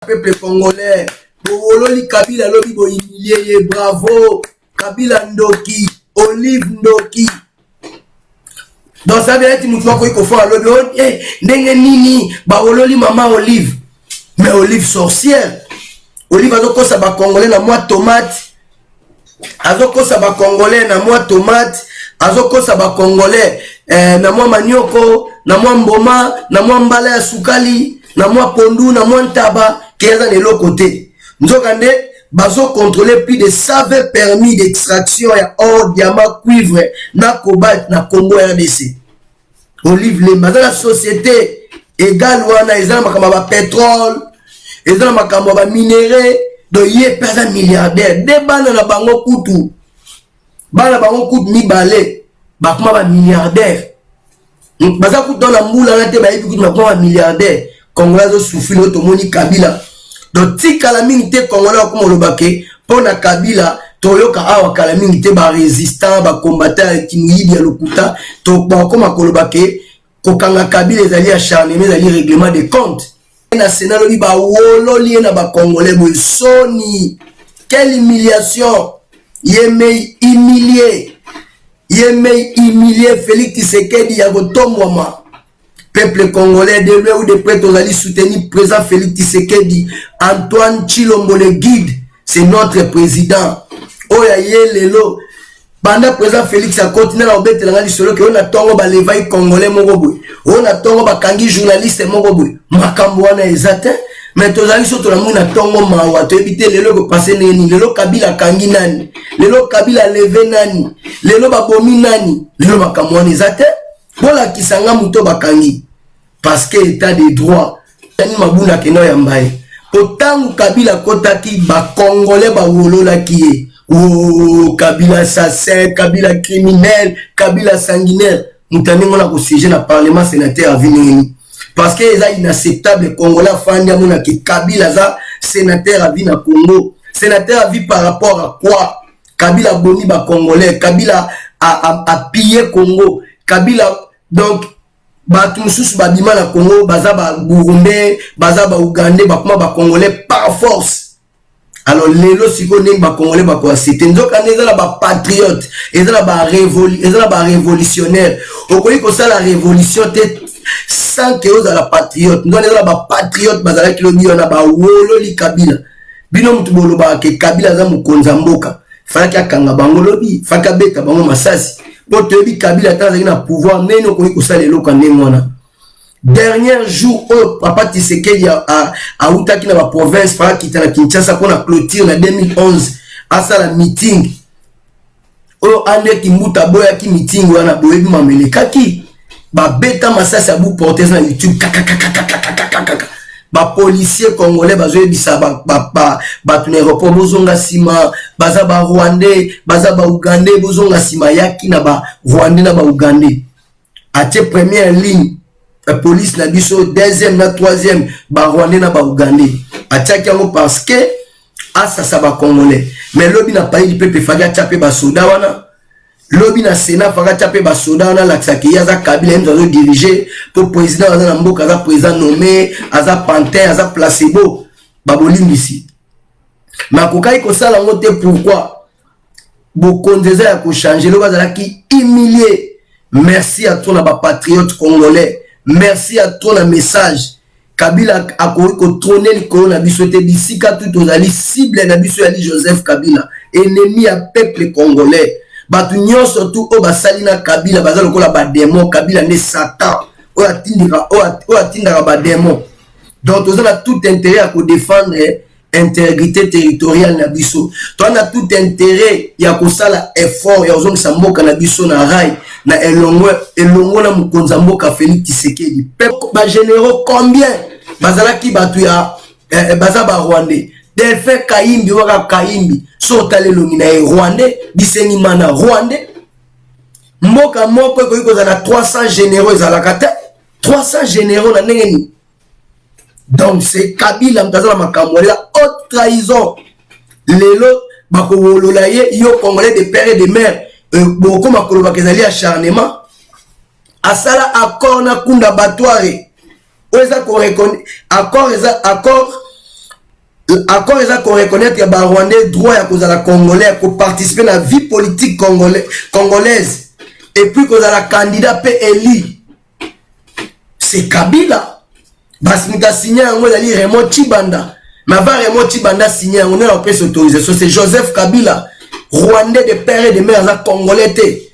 Peuple congolais, bowololi Kabila lobi, bohumilie ye. Bravo Kabila ndoki, Olive ndoki. Donc ça veut dire mutu akoki kofa alobi oh, eh, ndenge nini bawololi mama Olive? Mais Olive sorcière, Olive azokosa bacongolais na mwa tomate, azokosa bacongolais na mwa tomate, azokosa bacongolais na mwa manioko, na mwa mboma, na mwa mbala ya sukali, na mwa pondu, na mwa ntaba, ke aza na eloko te. Nzokande bazocontrôle plus de 120 permis d'extraction ya or, diamant, cuivre na cobalt na Congo RDC. Olive Lembe aza na société égale wana, eza na makambo ya bapétrole, eza na makambo ya baminerai. Donc ye mpe aza milliardaire. Nde bana na bango kutu, bana bango kutu mibale bakoma bamilliardaire, baza kutu na mbula wana te, bayebi kutu bakoma bamilliardaire. Congolais azosouffrir. Oyo tomoni Kabila, donc tikala mingi te, Congolais akoma oloba ke mpo na Kabila. Toyoka awa kala mingi te, barésistant, bacombattant ya kimoyibi ya lokuta, bakoma koloba ke kokanga Kabila ezali acharnement, ezali règlement de compte. Na Sénat lobi, bawololi ye na bacongolais boye. Soni, quelle humiliation! Ye mei humilié, ye mei humilié. Félix Tshisekedi ya kotombwama. Peuple congolais, de loin ou de près, tozali soutenir président Félix Tshisekedi Antoine Tshilombo, le guide. C'est notre président oyo aye lelo. Banda président Félix akoti, nde na kobetelanga lisolo ke oyo na ntongo balevai congolais moko boye, oyo na ntongo bakangi journaliste moko boye. Makambo wana eza te, mais tozali so tolamui na ntongo, mawa, toyebi te lelo ekopase ndenge nini. Lelo Kabila akangi nani? Lelo Kabila aleve nani? Lelo babomi nani? Lelo makambo wana eza te. Bolakisa nga moto bakangi, parce que état de droit tani Mabunda akenda oyamba ye. Po ntango Kabila akotaki, bacongolais bawololaki ye: o Kabila assassin, Kabila criminel, Kabila sanguinaire. Moto andenge wana kosiéger na parlement, sénateur à vie, ndenge nini? Parce que eza inacceptable. Congolais afandi, amonaki Kabila aza sénateur à vie na Congo. Sénateur à vie par rapport à quoi? Kabila abomi bacongolais, Kabila apille Congo, Kabila. Donc bato mosusu babima na Congo, baza baburundais, baza baugandais, bakoma bacongolais par force. Alors lelo sikoyo, ndenge bacongolais bakoaccepte? Nzokande eza na bapatriote, eza na barévolutionnaire. Okoki kosala révolution te sans ke ozala patriote. Nzokande eza na bapatriote bazalaki lobi wana, bawololi Kabila. Bino motu bolobaka ke Kabila aza mokonzi ya mboka, falaki akanga bango lobi, falaki abeta bango masasi, mpo toyebi Kabila ata azalaki na pouvoir ndenge okoki kosala eloko ya ndenge wana. Dernier jour oyo papa Tshisekedi autaki na baprovince, faka kita na Kinshasa mpona clôture na 2011, asala meeting oyo André Kimbuta aboyaki meeting wana. Boyebi mamelekaki, babeta masasi à bout portant na YouTube, kakakakakakakaka. Bapolicier congolais bazoyebisa bato na aéroport: bozonga nsima, baza barwandais, baza baugandais, bozonga nsima. Yaki na barwandais na baugandais, atie première ligne police na biso, deuxième na troisième barwandais na baugandais. Atiaki yango parce que asasa bacongolais. Mais lobi na Palais du Peuple, faki atia mpe basoda wana. Lobi na Sénat, faka atia mpe basoda wana, alakisaki ye aza Kabila, ye moto azodirige, mpo président aza na mboka aza président nommé, aza pantin, aza placebo. Babolimbisi, mais akokaki kosala yango te. Pourquoi? Bokonzi eza ya kochange. Lobi azalaki humilié. Merci à toi na bapatriote congolais, merci à toi na message. Kabila akoki kotrôner likolo na biso te. Bisika tu tozali, cible na biso yali Joseph Kabila, ennemi ya peuple congolais. Bato nyonso tu oyo basali na Kabila baza lokola badémon. Kabila nde Satan oyo atindaka badémon. Donc toza na tout intérêt ya kodéfendre intégrité territoriale na biso. Toza na tout intérêt ya kosala effort ya kozongisa mboka na biso na rail na elongo, elongo na mokonzi ya mboka Félix Tshisekedi. Bagénéraux combien bazalaki bato ya baza barwandais? Delphin Kayimbi, waka Kayimbi, so otala elongi na ye, rwandais. Bisengimana, rwandais. Mboka moko ekoki kozala na 300 généraux? Ezalaka te. 300 généraux na ndenge nini? Donc c'est Kabila moto aza na makambo wana, haute trahison. Lelo bakowolola ye. Yo congolais de père et de mère, bokoma kolobaka ezali acharnement. Asala accord na Nkunda Batware oyo eza accord, eza accord. Accord eza ko reconnaître ya ba rwandais droit ya kozala congolais, ya ko participer na vie politique congolais, congolaise et puis kozala candidat pe élu. C'est Kabila. Basi moto asigne yango ezali Raymond Tshibanda. Mais avant Raymond Tshibanda signe yango, nde apesa autorisation, c'est Joseph Kabila, rwandais de père et de mère, aza congolais te.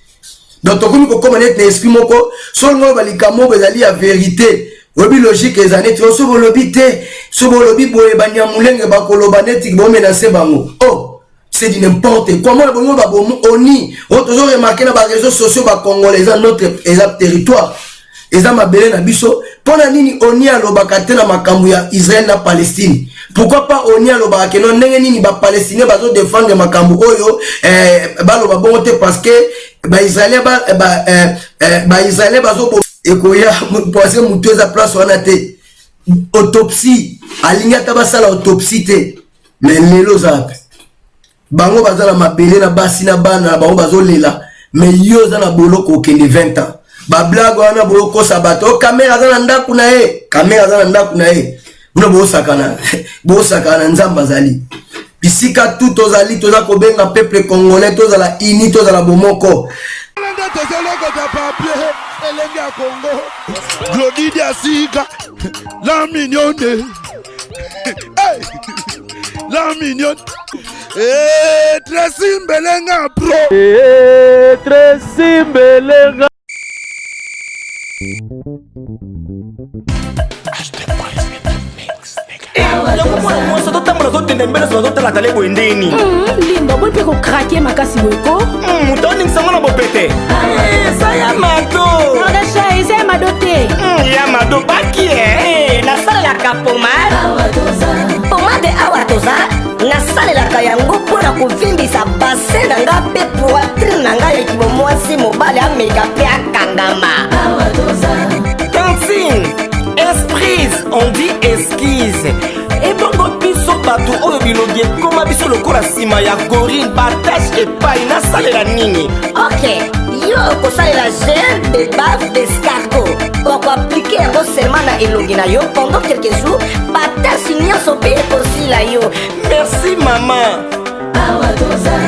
Donc tokomi kokóma neti na esprit moko soki oyo balikambo moko ezali ya vérité. Oyebi logique eza neti oyo soki olobi te, soki olobi boye, banyamulenge bakoloba neti bomenacer bango. Oh, c'est du n'importe quoi. Mona bongo babomu oni oyo tozo remarquer na baréseaux sociaux. Bacongolais, eza notre, eza territoire, eza mabele na biso. Mpo na nini ONU alobaka te na makambo ya Israel na Palestine? Pourquoi pas ONU alobaka keno ndenge nini bapalestinien bazodéfendre makambo oyo? Baloba bongo te parce que baisraélien ba, bazo ekoya poise motu eza place wana te. Autopsie, alingi ata basala autopsie te. Mais lelo oza wapi? Bango baza na mabele na basi na bana na bango bazolela, mais yo oza na boloko, okende 20 ans. Bablague wana boyokosa bato. O Kamerhe aza na ndako na ye, Kamerhe aza na ndako na ye bino bosakana, bosakana na Nzambe. Azali bisika tu tozali, toza kobenga peuple congolais tozala uni, tozala bomoko. Nde tozolokota papier elenge ya Kongo Glodidi ya sika la mignonne. Hey! La mignonne. Hey, Tracy Mbelenga pro. Hey, Tracy Mbelenga. Yango mwana mwasi azotambola, azotenda mbele, azotala tale boye ndeni. Linda, boyi mpe kokrake makasi boye ko. Moto aningisango na bopete eza ya mado. Magasha, eza ya mado te. Ya mado baki e. Nasalelaka pomade, pomade awa toza. Nasalelaka yango mpo na kovimbisa bassin na nga mpe poitrine na ngai. Ekimo mwasi mobali ameka mpe akangama. Tantine esprise, on dit esquisse. Ebongo biso bato oyo bilongi ekoma biso lokola nsima ya gorille, batache epai, nasalela nini? Ok, yo okosalela gel de bave d'escargot. Okoappliquer yango seulement na elongi na yo pendant quelques jours, batache nyonso mpe ekosila yo. Merci mama.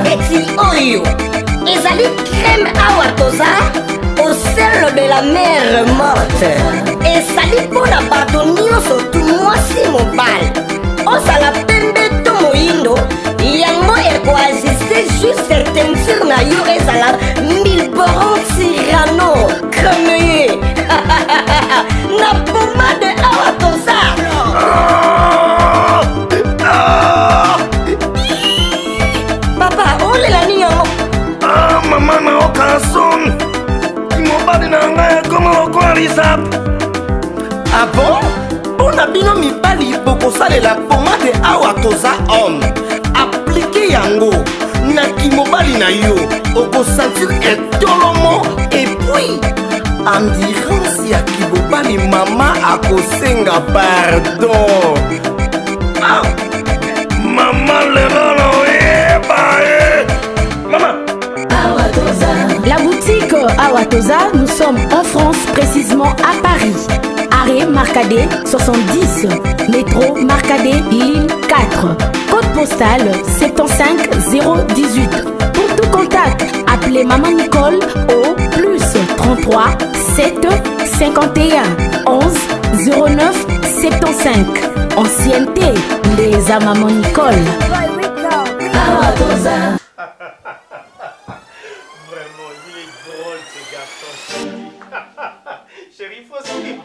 Eti oyo ezali crème awa toza au sel de la mer Morte. Ezali mpo na bato nyonso tu, mwasi mobali, ozala pembe to moyindo. Yango ekoajuster juste teinture na yo, ezala milboron tirano cremeye na pomade awa toza. Papa, olela nini yango? Ah, mama, naoka son mobali na ngai ekoma lokola lisapo. Ah bon? Mpo na bino mibali, bokosalela pomade awa toza homme. Appliquer yango na kimobali na yo, okosentir etolomo et puis endurance ya kibobali. Mama akosenga pardon. Ah! Mama, lelo naoyeba ye mama. La boutique Awatoza, nous sommes en France, précisément à Paris. Arrêt Marcadet 70, métro Marcadet, ligne 4. Code postal 75 018. Pour tout contact, appelez Maman Nicole au plus 33 7 51 11 09 75. Ancienneté, les à Maman Nicole. Vraiment, il est drôle ce garçon. Chérie, faut suivre.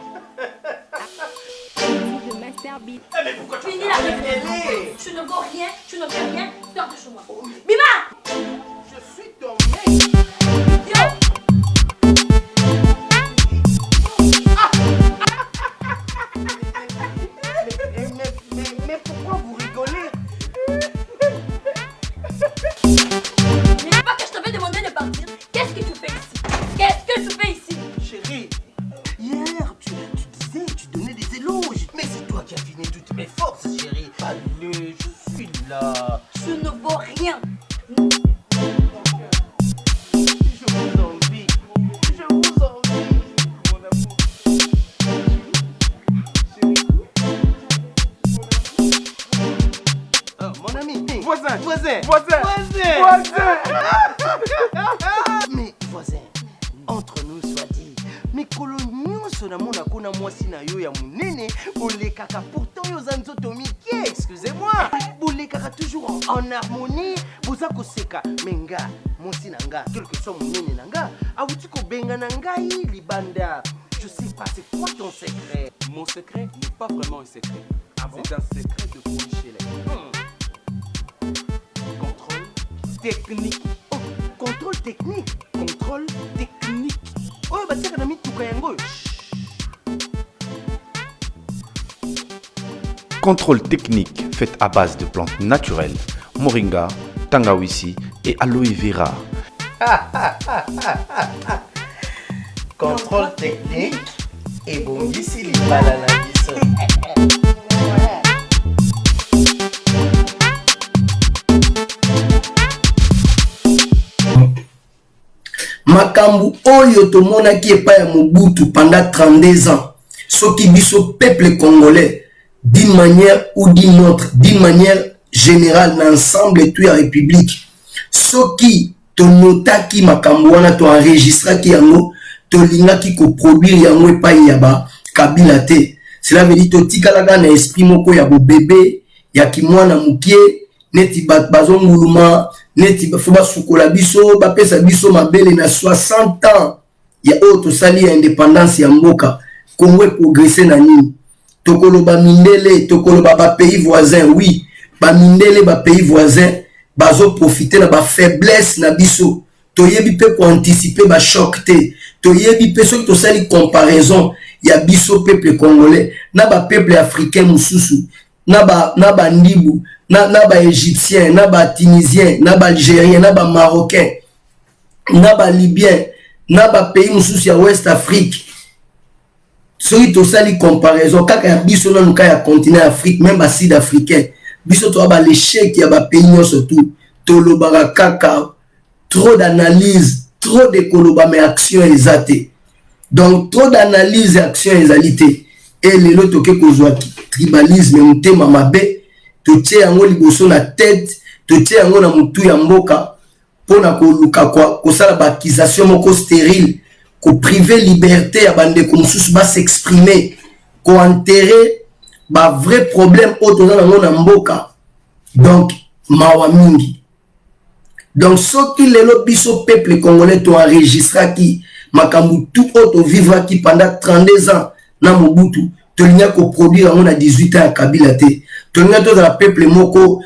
Eh, mais pourquoi tu Finis la télé. Tu ne vaux rien, tu ne fais rien, sors de chez moi. Bima. Je suis ton mec. Yo. Mais pourquoi vous rigolez? N'est-ce pas que je t'avais demandé de partir? Qu'est-ce que tu fais ici? Qu'est-ce que tu fais ici? Chérie, hier, tu disais, tu donnais des éloges. Mais c'est toi qui as fini toutes mes forces, chérie. Allez, je suis là. Tu ne vaux rien. Je vous envie. Je vous envie, mon amour. Chérie, chérie, mon amour. Voisin. Voisin. Voisin. Voisin. Mais voisin, entre nous soit dit, mikolo nyonso namona kuna mwasi na yo ya monene bolekaka, pourtant yo oza nzoto mike, excusez-moi, bolekaka toujours en harmonie, boza koseka. Mais nga mwasi na nga, quelque soit monene na nga, awuti kobenga na ngai libanda. Je sais pas, c'est quoi ton secret? Mon secret n'est pas vraiment un secret. Ah bon? C'est un secret de Polychelec. Contrôle technique. Oh, contrôle technique. Contrôle technique. Oyo batiaka na mituka yango oyo. Contrôle technique fait à base de plantes naturelles, moringa, tangawisi et aloe vera. Contrôle technique ebongisi libala na biso. Makambo oyo tomonaki epai ya Mobutu pendant 32 ans, soki biso peuple congolais, d'une manière ou d'une autre, d'une manière générale, na ensemble tout ya république, soki tonotaki makambo wana, toenregistraki yango, tolingaki koproduire yango epai ya bakabila te. Cela veut dire totikalaka na esprit moko ya bobebe, ya kimwana mokie, neti bato bazonguluma, neti fo basukola biso, bapesa biso mabele. Na 60 ans ya oyo tosali ya indépendance ya mboka Congo, eprogresse na nini? Tokoloba mindele, tokoloba bapays voisin. Oui, bamindele, bapays voisin bazoprofite na bafaiblesse na biso. Toyebi mpe koanticipe bachoc te. Toyebi mpe soki tosali comparaison ya biso peuple congolais na bapeuple africain mosusu, na bandibu, na baégyptien, na batunisien, na baalgérien, na bamarocain, na balibyen, na bapays mosusu ya West Afrique, soki tosali comparaison kaka ya biso nanu ka ya continent Afrique, même basud africain, biso toza bal'échec ya bapays nyonso. Tu tolobaka kaka trop d'analyse, trop de koloba, mais action eza te. Donc trop d'analyse, action ezali te. E lelo toke kozwa tribalisme, motema mabe, totie yango liboso na tête, totie yango na motu ya mboka mpona koluka kosala baaccusation moko stérile, koprive liberté ya bandeko mosusu bas'exprime, koenterre bavrai problème oyo toza nango na mboka. Donc mawa mingi. Donc soki lelo biso peuple congolais toenregistraki makambo tout oyo tovivraki pendant 32 ans na Mobutu, tolingi koproduire yango na 18 ans ya Kabila te. Tolingi tozala peuple moko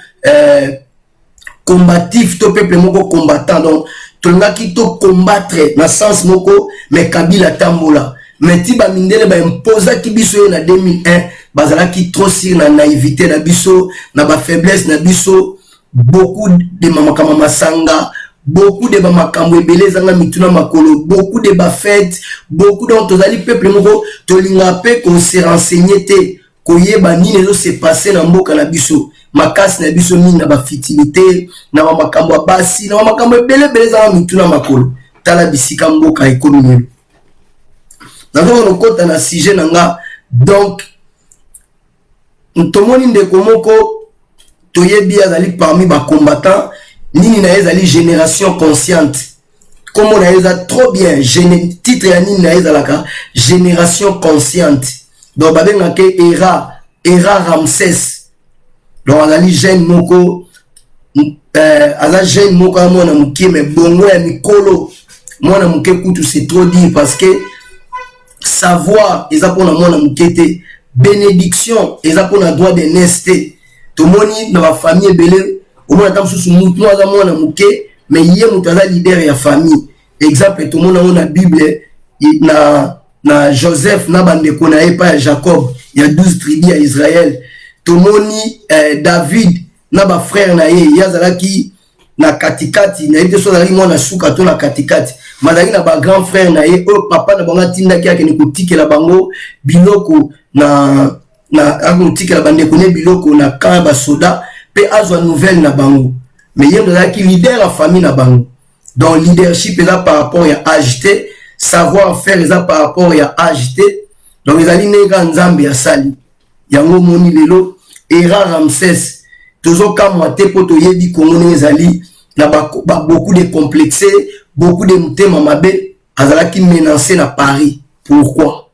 combatif to peuple moko combattant. Donc tolingaki tocombattre na sens moko, mais Kabila tambola. Mais ti bamindele baimposaki biso ye na 2001, bazalaki trop sûr na naïveté na biso, na bafaiblesse na biso. Beaucoup de makambo masanga, beaucoup de bamakambo ebele ezanga mituna makolo, beaucoup de bafête, beaucoup. Donc tozali peuple moko tolingaka mpe kose renseigner te, koyeba nini ezose passe na mboka na biso. Makasi na biso mingi na bafutilité, na bamakambo ya basi, na bamakambo ebele ebele ezanga mituna makolo. Tala bisika mboka ekomi lelo. Nazokona kokɔta na sujet na nga. Donc tomoni ndeko moko toyebi, azali parmi bacombattant. Nini na ye ezali Génération Consciente. Nkombo na ye eza trop bien. Titre ya nini na ye ezalaka Génération Consciente. Donc babengaka Era Ramses. Donc azali jeune moko, aza jeune moko ya mwana moke, mais bongo ya mikolo. Mwana moke kutu, c'est trop dire, parce que savoir eza mpona mwana moke te, bénédiction eza mpona droit d'aînesse te. Tomoni na bafamille ebele, omona ata mosusu mutu aza mwana moke, mais ye moto aza leader ya famille. Exemple, tomona yango na Bible, na Joseph na bandeko na ye epai ya Jacob, ya 12 tribu ya Israel. Tomoni David na bafrère na ye. Ye azalaki na katikati, nayebi te so azalaki mwana suka to na katikati, ma azalaki na bagrand frère na ye oyo papa na bango atindaki akende kotikela bango biloko na akotikela bandeko ne biloko na camp ya basoda mpe azwa nouvelle na bango. Mais ye moto azalaki leader ya famille na bango. Donc leadership eza par rapport ya âge te, savoir faire eza par rapport ya âge te. Donc ezali ndenge kaka Nzambe asali yango. Omoni lelo Era Ramses. Tozokamwa te mpo toyebi Kongo ndenge ezali na ba, ba beaucoup de complexe, beaucoup de motema mabe. Azalaki menacé na Paris. Pourquoi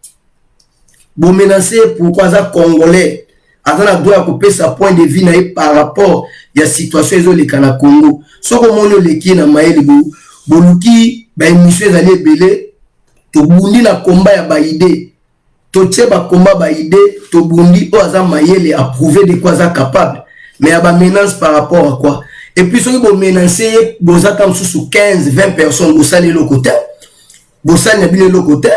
bomenace? Pourquoi? Aza Congolais, aza na droit ya kopesa point de vue na ye par rapport ya situation ezoleka na Congo. Soki omoni oleki ye na mayele, boluki baémission ezali ebele. Tobundi na komba ya baidées, totie bakomba baidées, tobundi. Oyo aza mayele approuvé de quoi aza capable, mais ya bamenace par rapport à quoi? Et puis soki bomenace ye, boza ta mosusu 15 20 personnes, bosali eloko te, bosali na bino eloko te.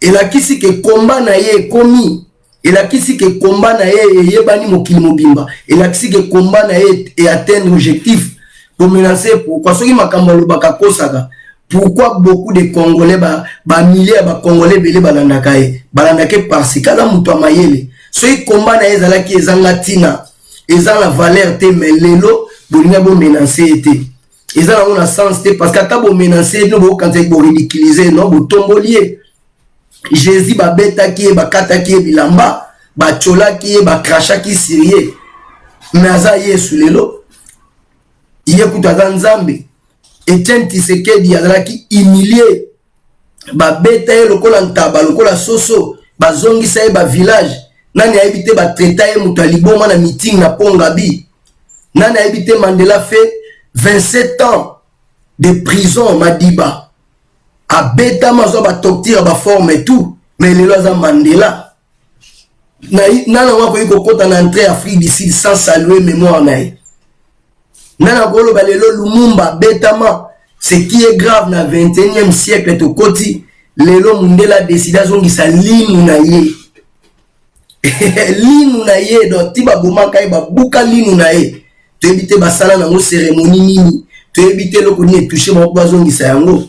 Elakisi ke komba na ye ekomi, elakisi ke komba na ye eyebani mokili mobimba, elakisi ke komba na ye eatteindre objectif. Bomenace pourquoi? Soki makambo alobaka akosaka, pourquoi beaucoup de Congolais, bamilliers ya Bacongolais ebele balandaka ye? Balandaka ye parce que aza moto ya mayele. Soki komba na ye ezalaki ezanga ntina, eza na valeur te, mais lelo bolingi bomenace ye te. Eza nango na sens te, parce que ata bomenace ye, bino bokanisa boridiculiser, non, botomboli ye. Jésus babetaki ye, bakataki ye bilamba, batiolaki ye, bacrachaki sur ye, mais aza Yesu lelo. Ye kutu aza Nzambe. Etienne Tshisekedi azalaki humilie, babeta ye lokola ntaba, lokola soso, bazongisa ye bavillage. Nani ayebi te batraita ye moto ya liboma na meeting na Pongabi? Nani ayebi te Mandela fait 27 ans de prison, Madiba abetama, azwa batorture, baforme et tout, mais lelo aza Mandela? Nani yango akoki kokɔta na entrée Afrique du Sud sans saluer mémoire na ye? Nani akoloba lelo Lumumba abetama? Ce qui est grave, na 21e siècle tokoti lelo, mundele adécider azongisa linu na ye, linu na ye. Donc ti babomaka ye, babuka linu na ye, toyebi te basala nango cérémonie nini, toyebi te eloko nini etouche bango mpo bazongisa yango,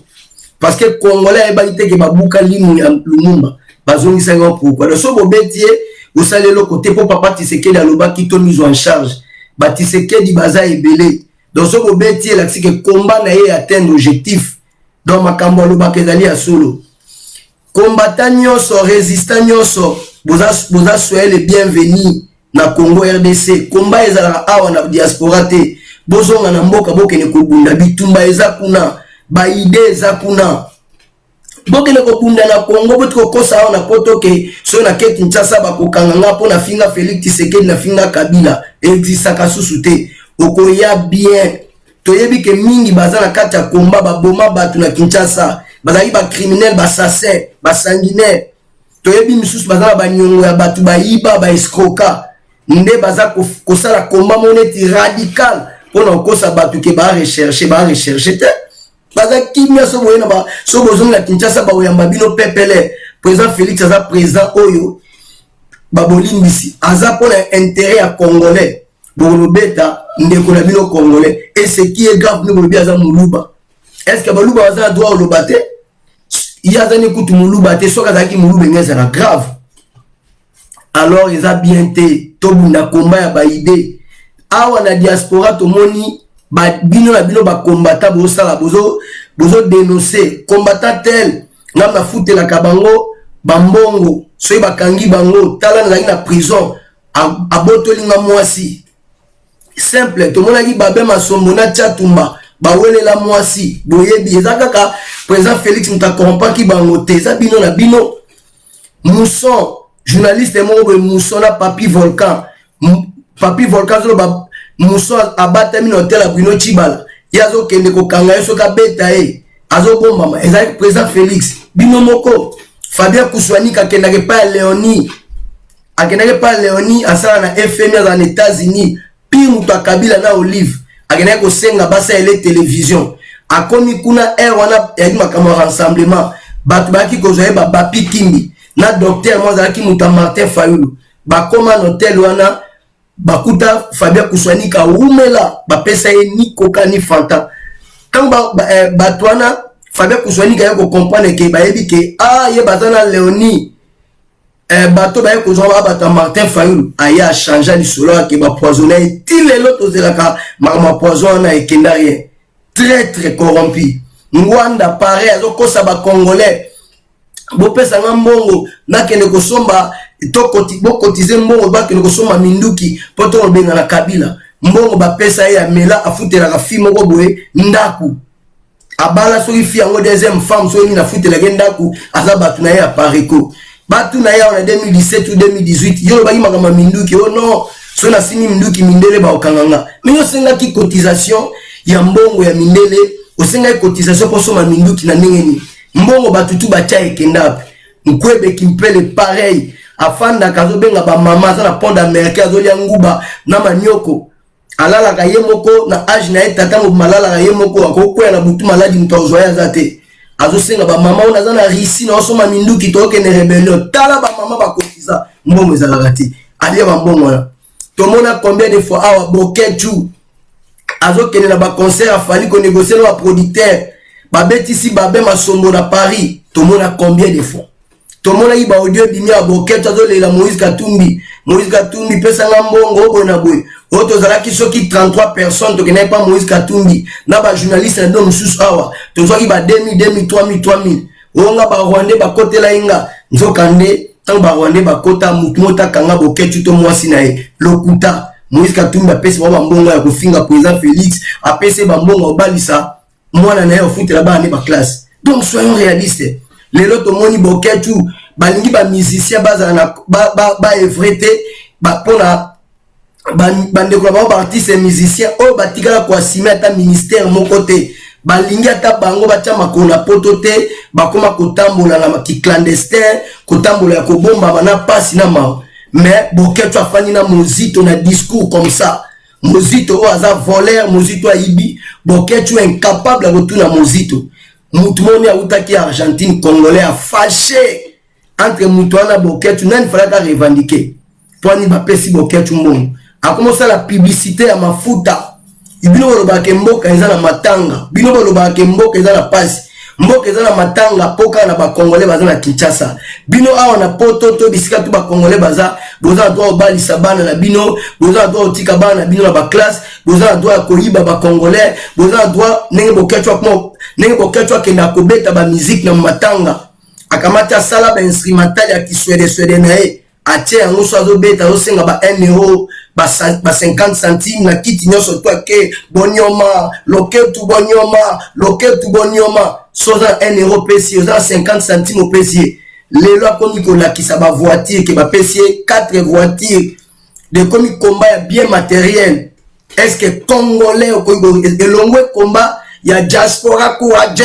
parce que Congolais ayebaki te ke babuka linu ya Lumumba, bazongisa yango pourquoi? Donc so bobeti ye, bosali eloko te, mpo papa Tshisekedi alobaki to mise en charge. Batisekedi baza ebele. Donc so bobeti ye, elakisi ke komba na ye atteindre objectif. Donc makambo alobaka ezali ya solo. Combattant nyonso, résistant nyonso, boza, boza soyez le bienvenu na Congo RDC. Komba ezalaka awa na diaspora te. Bozonga na mboka, bokende kobunda. Bitumba eza kuna, baidées eza kuna, bokende kobunda na Congo. Boti kokosa awa na Poto ke so nake Kinshasa bakokanga nga mpo nafinga Félix Tshisekedi, nafinga Kabila. Existaka susu te. Okoya bien. Toyebi ke mingi baza na kati ya komba, baboma bato na Kinshasa, bazalaki bacriminel, bassassin, basanguinaire. Toyebi misusu baza na baniongo ya bato bayiba, baescroka, nde baza kosala komba mo neti radical mpona kokosa bato ke barecherche. Barecherche te, baza kimia. So boye na so bozongi na Kinshasa, bakoyamba bino pepele. Président Félix aza président oyo babolimbisi, aza mpona intérêt ya Congolais. Bokolobeta ndeko na bino Congolais, et ce qui est grave, bino bolobi aza Moluba. Est ce que Baluba baza na droit oloba te? Ye aza ni kutu Moluba te. Soki azalaki Moluba, enge ezala grave. Alors eza bien te. Tobunda komba ya baidées. Awa na diaspora tomoni bino na bino bakombata, bozosala, bozodénonce combattant tel. Ngam nafutelaka bango bambongo, soki bakangi bango, tala nazalaki na prison, abotoli nga mwasi. Simple, tomonaki babe Masombo na Tiatumba bawelela mwasi. Boyebi eza kaka président Félix moto akorrompaki bango te, eza bino na bino. Muson, journaliste moko boye, Muson na Papi Volcan. Papi Volcan azoloba Muson abatami na hotel ya Bruno Chibala, ye azokende kokanga ye, soki abeta ye azobombama. Ezalaki président Félix, bino moko. Fabien Kuswanik akendaka epai ya Léonie, akendaki epai ya Léonie, asala na FMI, azala na États-Unis, pire moto ya Kabila na Olive. Akendaki kosenga basalela télévision. Akomi kuna, aire wana eyaki makambo ya rassemblement, bato bayaki kozwa ye, babapi Kimbi na docteur mo azalaki moto ya Martin Fayulu. Bakóma na hotel wana, bakuta Fabien Kuswanika awumela, bapesa ye ni Coca ni Fanta. Ntango bato wana, Fabien Kuswanika ye kocomprendre ke bayebi ke a ye baza na Léonie, bato baye kozwa ba bato ya Martin Fayulu. Aye achange lisolo ake bapoisonne ye. Ti lelo tozelaka makambo ya poison wana, ekenda rien. Très très corrompu. Ngwanda pareil, azokosa Bacongolais: bopesanga mbongo nakende kosomba, bokotize mbongo, bakende kosomba minduki mpo tokobenga na Kabila. Mbongo bapesa ye ya mela, afutelaka fi moko boye ndako, abala soki fi yango deuxième femme soki nini, afutelaki ndako, aza bato na ye ya pareko. Batuna ye awa na 2017 ou 2018, yo olobaki makambo ya minduki. O oh non, so nasimi minduki, mindele bakokanga nga. Mais yo osengaki cotisation ya mbongo ya mindele, osengaki cotisation mpo osomba minduki na ndenge nini? Mbongo bato tu batya ekenda wapi? Nkwebe Kimpele pareil, afandaka azobenga bamama, aza na pont d'Américain, azolia nguba na manioko, alalaka ye moko na age na ye, tata mobima alalaka ye moko, akokwea na butu maladi, moto akozwa ye aza te. Azosenga bamama oyo naza na Russie na osomba minduki, tookende rebellion. Tala bamama bakotiza, mbongo ezalaka te, alia bambongo wana. Tomona combien de fois awa Boketshu azokende na baconcert, afali konégocie na baproducteur, babetisi babe masombo na Paris. Tomona combien de fois, tomonaki baaudio ebimi ya Boketshu azolela Moïse Katumbi: "Moïse Katumbi, pesanga mbongo boye na boye." Oyo tozalaki soki 33 personnes, tokendaki pa Moïse Katumbi na bajournaliste na bino mosusu awa, tozwaki ba 2000, 2000, 3000, 3000. Oyo nga barwandais bakotela ye nga, nzokande ntango barwandais bakota, motu moko takanga Boketshu to mwasi na ye. Lokuta. Moïse Katumbi apesi bango bambongo ya kofinga président Félix, apesi ye bambongo ya kobalisa mwana na ye, ofutela bana nde baclasse. Donc soyons réaliste. Lelo tomoni Boketshu balingi bamusicien bazala na baœuvrer te mpona bandeko na bango baartiste musicien oyo batikala koassumer ata ministère moko te. Balingi ata bango batya makolo na poto te, bakóma kotambola na kiclandestin, kotambola ya kobombama na pasi na mawa. Mais Boketshu afandi na Mozito na discours comme ça. Mozito oyo aza voleur, Mozito ayibi. Boketshu incapable ya kotuna Mozito, mutu moni awutaki Argentine, congolais afâché. Entre mutu wana, Boketshu, nani falaka revendiquer? Mpo ani bapesi Boketshu mbongo, akoma osala publicité ya mafuta. Bino bolobaka mboka eza na matanga, bino bolobaka mboka eza na pasi, mboka eza na matanga mpo kaka na bacongolais baza na Kinshasa. Bino awa na poto to bisika to bacongolais baza, boza na droit kobalisa bana na bino, boza na droit kotika bana na bino na baclasse, boza na droit ya koyiba bacongolais, boza na droit. Ndenge Boketshu, ndenge Boketshu akendaka kobeta bamusique na matanga, akamati asala bainstrumental ya kiswedeswede na ye, atie yango, so azobeta, azosenga ba 1 euro, ba 50 centime na kiti nyonso to ake bonyoma loketu, bonyoma loketu, bonyoma. So oza na 1 euro, opesi ye, oza na 50 centime, opesi ye. Lelo akomi kolakisa bavoiture ke bapesi ye 4 voiture, ekomi komba ya bien matériel. Est ce que congolais okoki elongwe komba ya diaspora courage,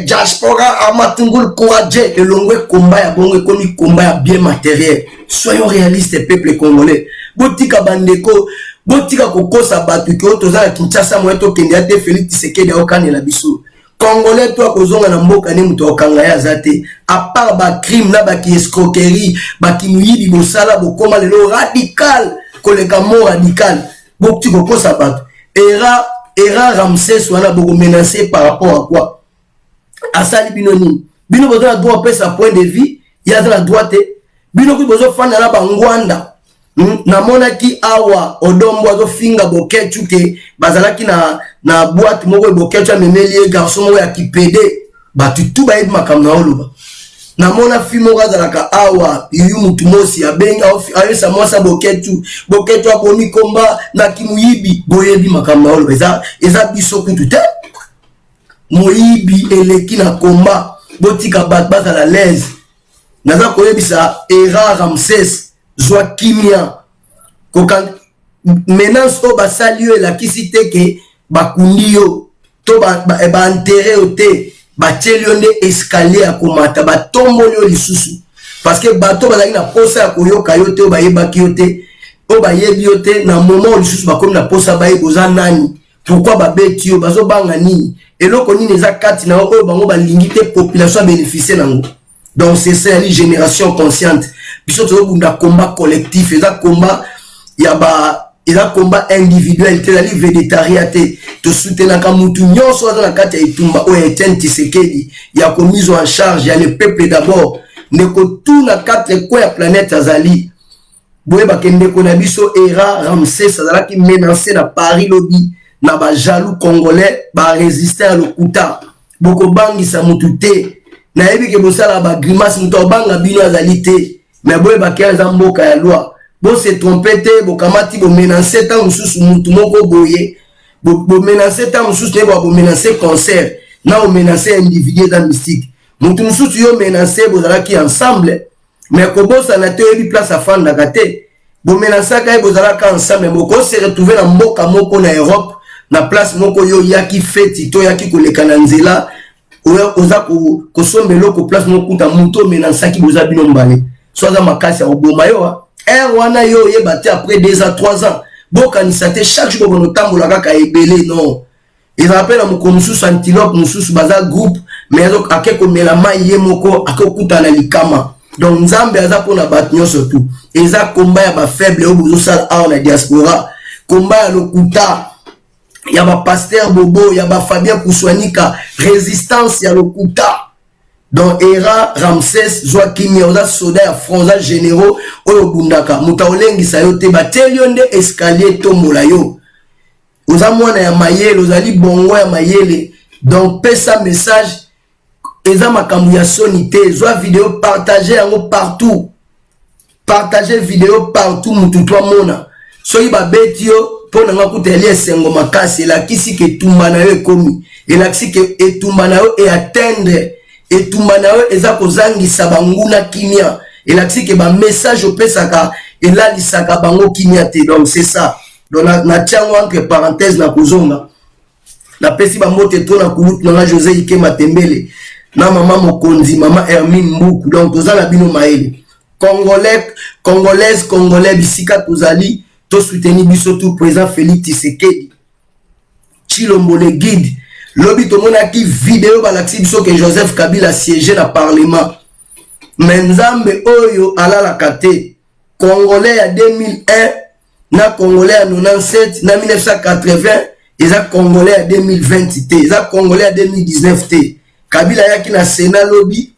diaspora amatungul courage, elongwe komba ya bongo, ekomi komba ya bien matériel? Soyons réaliste, peuple congolais. Botika bandeko, botika kokosa bato ke oyo toza na Kinshasa, moye tokende ya te. Félix Tshisekedi aokanela biso. Congolais to akozonga na mboka nde moto akokanga ye aza te, à part bacrime na bakiescroquerie, bakimoyibi bosala, bokóma lelo radical koleka mo radical. Boti kokosa bato. Era era Ramses wana bokomenace par rapport à quoi? Asali bino nini? Bino boza na droit opesa point de vue, ye aza na droit te. Bino kuyi bozofanda na bangwanda. Namonaki awa Odombo azofinga Boketshu ke bazalaki na boîte moko, Boketshu amemeli ye garçon moko ya kipede. Bato tu bayebi makambo na oloba. Namona fi moko azalaka awa, yu mutu mosi abengi, ayesa mwasi ya Boketshu: "Boketshu abomi komba na kimuyibi." Boyebi makambo na oloba, eza biso kutu te. Moyibi eleki na komba, botika bato bazala l'aise. Naza koyebisa Era Ramses, zwa kimia. Menace oyo basali yo elakisi te ke bakundi yo to baenterrer yo te. Batieli yo nde escalier ya komata, batomboli yo lisusu, parce que bato bazalaki na posa ya koyoka yo te, oyo bayebaki yo te, oyo bayebi yo te, na moment oyo lisusu bakomi na posa bayeba oza nani, pourquoi babeti yo, bazobanga nini, eloko nini eza kati na yo oyo bango balingi te population abénéficie nango. Donc c'est ça, yali génération consciente. Biso tozobunda combat collectif, eza combat ya ba, eza combat individuel te, ezali vedettariat te. Tosoutenaka mutu nyonso aza na kati ya etumba oyo Etienne Tshisekedi ya komise en charge ya le peuple d'abord. Ndeko tu na quatre coin ya planète azali, boyebake ndeko na biso Era Ramses azalaki menacé na Paris lobi na bajaloux congolais, barésistant ya lokuta. Bokobangisa mutu te. Nayebi ke bosala bagrimace, moto abanga bino azali te, mais boyebake eza mboka ya loi. Bo se tromper te, bokamati bomenance ntango mosusu mutu moko boye, bomenance ntango mosusu nde bomenance concert na omenance individu eza mystique. Mutu mosusu yo menance bozalaki ensemble, mais kobosana te oyebi place afandaka te, bomenasaka ye bozalaka ensemble, boko se retrouver na mboka moko na Europe, na place moko yo oyaki feti to oyaki koleka na nzela, oza kosomba eloko place moko kuta moto omenansaki boza bino mbale, so aza makasi akoboma yo heure wana, yo oyeba te. Après 2 ans, 3 ans, bokanisa te chaque jour bokona otambola kaka ebele, non. Ezala mpe na mokolo mosusu antilope mosusu baza groupe, mais ake komela mai ye moko, ake kokutana na likama. Donc Nzambe aza mpona bato nyonso tu. Eza komba ya bafaible oyo bozosala awa na diaspora, komba ya lokuta ya bapasteur Bobo, ya bafabien Kuswanika, résistance ya lokuta. Donc era Ramses, zwa kimia, oza soda ya front, oza généraux oyo obundaka, moto aolengisa yo te, batieli yo nde escalier, tombola yo. Oza mwana ya mayele, ozali bongo ya mayele, donc pesa message. Eza makambo ya soni te. Zwa video, partage yango partout, partage video partout, mutu to amona. Soki babeti yo, mpo na nga kuta eli esengo makasi, elakisi ke etumba na yo ekomi, elakisi ke etumba na yo eatteindre, etumba na yo eza kozangisa banguna kimia, elakisi ke bamessage opesaka elalisaka bango kimia te. Donc c'est ça. Donc natia yango entre parenthèse, na kozonga, napesi bambote to na kulutu na nga José Ikema Tembele na mama mokonzi, mama Hermine Mbuku. Donc toza na bino mayele, Congolais, Congolaise, Congolais, bisika tozali, tosoutenir biso tout président Félix Tshisekedi Tshilombo le guide. Lobi tomonaki video, balakisi biso ke Joseph Kabila siège na parlement, mais Nzambe oyo alalaka te. Congolais ya 2001 na Congolais ya 97 na 1980 eza Congolais ya 2020 te, eza Congolais ya 2019 te. Kabila ayaki na Sénat lobi,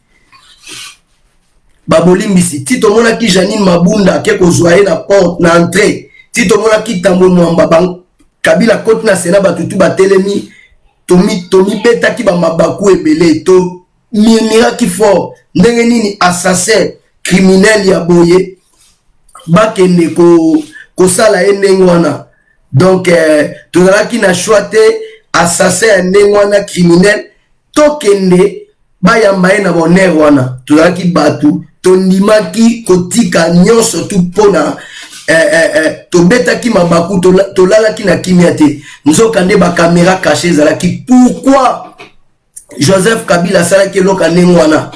babolimbisi ti tomonaki Janine Mabunda ake kozwa ye na porte na entrée, ti tomonaki Tambwe Mwamba. Kabila koti na Sénat, bato tu batelemi, tomibetaki bamabaku ebele, tomurmuraki fort: ndenge nini assassin criminel ya boye bakende kosala ye ndenge wana? Donc tozalaki na choix te. Assassin ya ndenge wana, criminel, tokende bayamba ye na bonheur wana. Tozalaki bato tondimaki kotika nyonso tu mpona tobetaki mabaku, tolalaki na kimia te. Nzoka nde bacaméra caché ezalaki. Pourquoi Joseph Kabila asalaki eloko ya ndenge wana?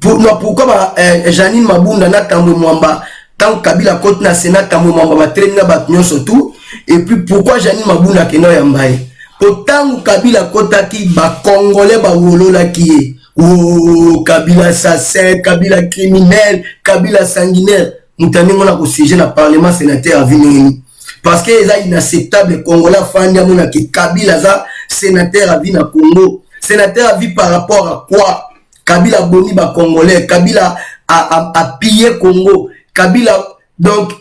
Non, pourquoi Janine Mabunda na Tambwe Mwamba, ntango Kabila akoti na Sénat, Tambwe Mwamba batelemi na bato nyonso tu? Et puis pourquoi Janine Mabunda akende oyamba ye? Po ntango Kabila akotaki, bacongolais bawololaki ye: "Oh, Kabila assassin, Kabila criminel, Kabila sanguinaire." Moto ya ndenge wana kosiéger na parlement, sénateur à vie, ndenge nini? Parce que eza inacceptable. Congolais afandi amonaki Kabila aza sénateur à vie na Congo. Sénateur à vie par rapport à quoi? Kabila abomi bacongolais, Kabila apille Congo, Kabila. Donc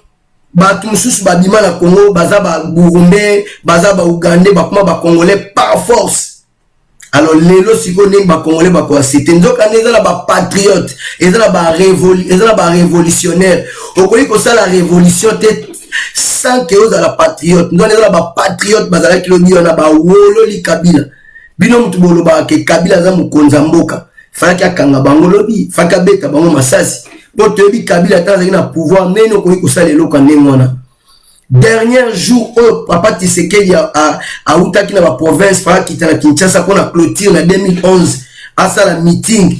bato mosusu babima na Congo, baza baburundais, baza baugandais, bakoma bacongolais par force. Alors lelo sikoyo ndenge bacongolais bakoaccepte? Nzokande eza na bapatriote, eza na barévolutionnaire. Okoki kosala révolution te sans ke ozala patriote. Nzokande eza na bapatriote bazalaki lobi wana, bawololi Kabila. Bino motu bolobaka ke Kabila aza mokonzi ya mboka, falaki akanga bango lobi, falaki abeta bango masasi, mpo toyebi Kabila ata azalaki na pouvoir ndenge okoki kosala eloko ya ndenge wana. Dernier jour oyo papa Tshisekedi autaki na baprovince, faka kita na Kinshasa mpona clôture na 2011, asala meeting